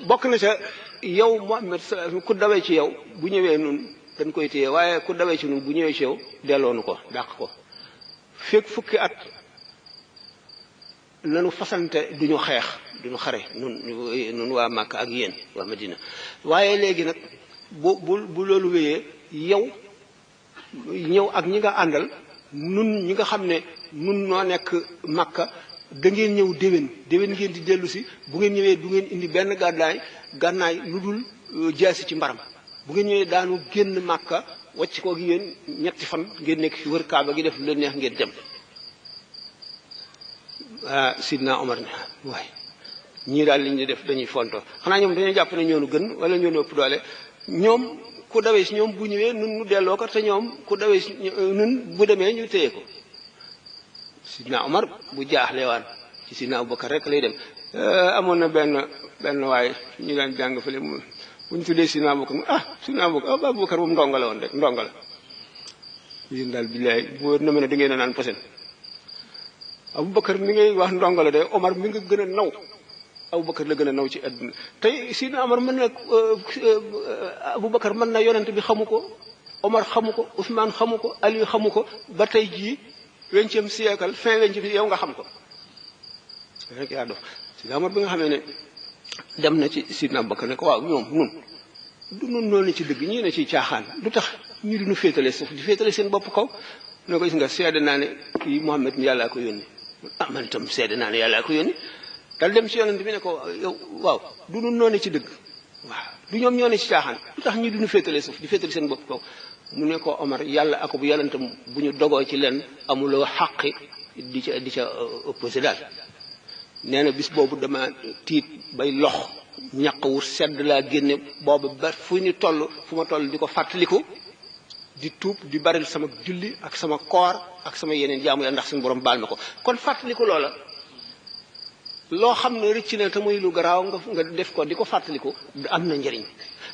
bokk na ca yow Muhammad ku dawee ci yow bu ñëwee nun dañ koy téye waaye ku dawee ci nun bu ñëwee ci yow delloonu ko dàq ko fekk fukki at nanu fasante duñu xeex duñu xare nun waa Makka ak yéen waa Madina waaye léegi nag bu loolu wéyee yow ñëw ak ñi nga àndal nun ñi nga xam ne nun noo nekk Makka da ngeen ñëw déwén ngeen di dellu si bu ngeen ñëwee du ngeen indi benn gànnaay lu dul jaasi ci mbaram bu ngeen ñëwee daanu génn Makka wàcc ko gi yéen ñetti fan ngeen nekk fi wër Kaaba gi def lu leen neex ngeen dem Sidna Omar ne waaye ñii daal li ñu def dañuy fonto xanaa ñoom dañoo jàpp ne ñoonu gën wala ñoonu ëpp doole ñoom ku dawee si ñoom bu ñëwee nun nu delloo ko te ñoom ku dawee si nun bu demee ñu téye ko sidna Omar bu jaaxle waan ci sidna Abubakar rek lay dem amoon na benn waay ñu daan jàng fële bu ñu tuddee sidna Abubakar sidna Abubakar moom ndonga la woon rek ndonga la yéen daal billaay bu na mel ne da ngeen a naan posen Abubakar mi ngay wax ndonga la de Omar mi nga gën a naw Abubakar la gën a naw ci àdduna tey sidna Omar mën na Abubakar mën na yonent bi xamu ko Omar xamu ko Ousmane xamu ko Aliou xamu ko ba tey jii 20e siècle fin 20e yow nga xam ko rek yaa dof sidna Omar bi nga xamee ne dem na ci sidna Abubakar ne ko waaw ñoom nun noonu ci dëgg ñii ne ci caaxaan lu tax ñu duñu féetale suuf di féetale seen bopp kaw ne ko gis nga seede naa ne kii Muhammad mi yàllaa ko yónni man itam seede naa ne yàllaa ko yónni dal dem ci yonent bi ne ko yow waaw du nun noonu ci dëgg waaw du ñoom ñoo ne ci caaxaan lu tax ñi duñu féetale suuf di féetale seen bopp kaw mu ne ko Omar yàlla ako bu yonentam bu ñu dogoo ci leen amuloo xaqi di ca opposé daal nee na bis boobu dama tiit bay lox ñaq wu sedd laa génne boobu ba fu ñu toll fu ma toll di ko fàttaliku di tuub di baril sama julli ak sama koor ak sama yeneen jaamu yàlla ndax suñu borom baal ma ko kon fàttaliku loola loo xam ne rëcc na te muy lu garaaw nga def ko di ko fàttaliku am na njëriñ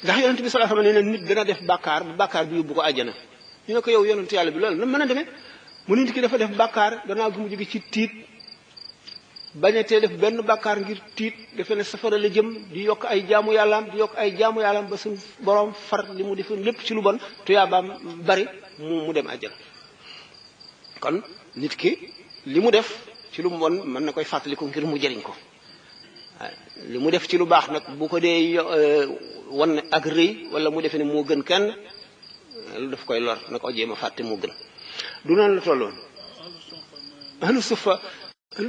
ndax yonent bi sallallahu alayhi wasallam nee na nit dana def bàkkaar bi yóbbu ko àjjana ñu ne ko yow yonent yàlla bi loolu na mën a demee mu nit ki dafa def bàkkaar gannaaw gi mu jóge ci tiit bañatee def benn bàkkaar ngir tiit defe ne safara la jëm di yokk ay jaamu yàllaam ba suñu borom far li mu defoon lépp ci lu bon tuyaabaam bari mu dem àjjana kon nit ki li mu def ci lu bon mën na koy fàttaliku ngir mu jëriñ ko li mu def ci lu baax nag bu ko dee wan ak rëy wala mu defe ne moo gën kenn lu daf koy lor na ko jéem a fàtte moo gën du noonu la tolloon ahlu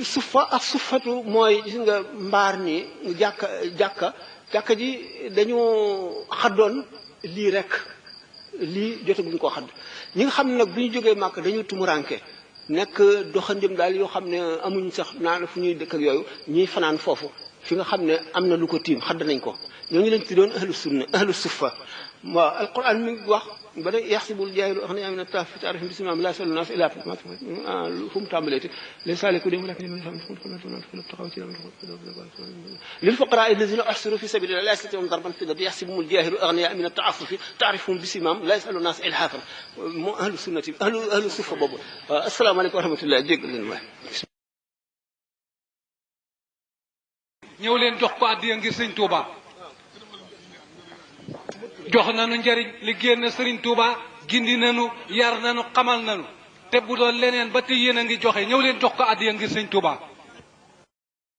suffa ak suffatu mooy gis nga mbaar ni jàkka ji dañu xaddoon lii rek lii jotaguñ koo xadd ñi nga xam ne nag bu ñu jógee màkk dañu tumuranke nekk doxandim daal yoo xam ne amuñ sax naan fu ñuy dëkk ak yooyu ñuy fanaan foofu fi nga xam ne am na lu ko tiim xadd nañ ko ñooñu lañ tuddoon ahlu suffa waaw alquran mi ngi wax ba ne yaxsibul jaahilu aghniyaa mina at-ta'affufi ta'rifuhum bisimahum laa yas'aluuna naas illaa fu mu tàmbaleeti laysa alaykum lil fuqaraa allaziina uhsiru fi sabiilillaahi laa yastatii'uuna darban fil ardi yaxsibuhumul jaahilu aghniyaa mina at-ta'affufi ta'rifuhum bisimahum laa yas'aluuna naas ilhaafan moo ahlu sunnati ahlu suffa boobu waaw asalaamaaleykum wa rahmatulah jéggal leen waay ñëw leen jox ko addiya ngir sëñ Touba jox nañu njariñ li génn sëriñ Touba gindi nañu yar nañu xamal nañu te bu doon leneen ba te yéen a ngi joxe ñëw leen jox ko addiya ngir sëñ Touba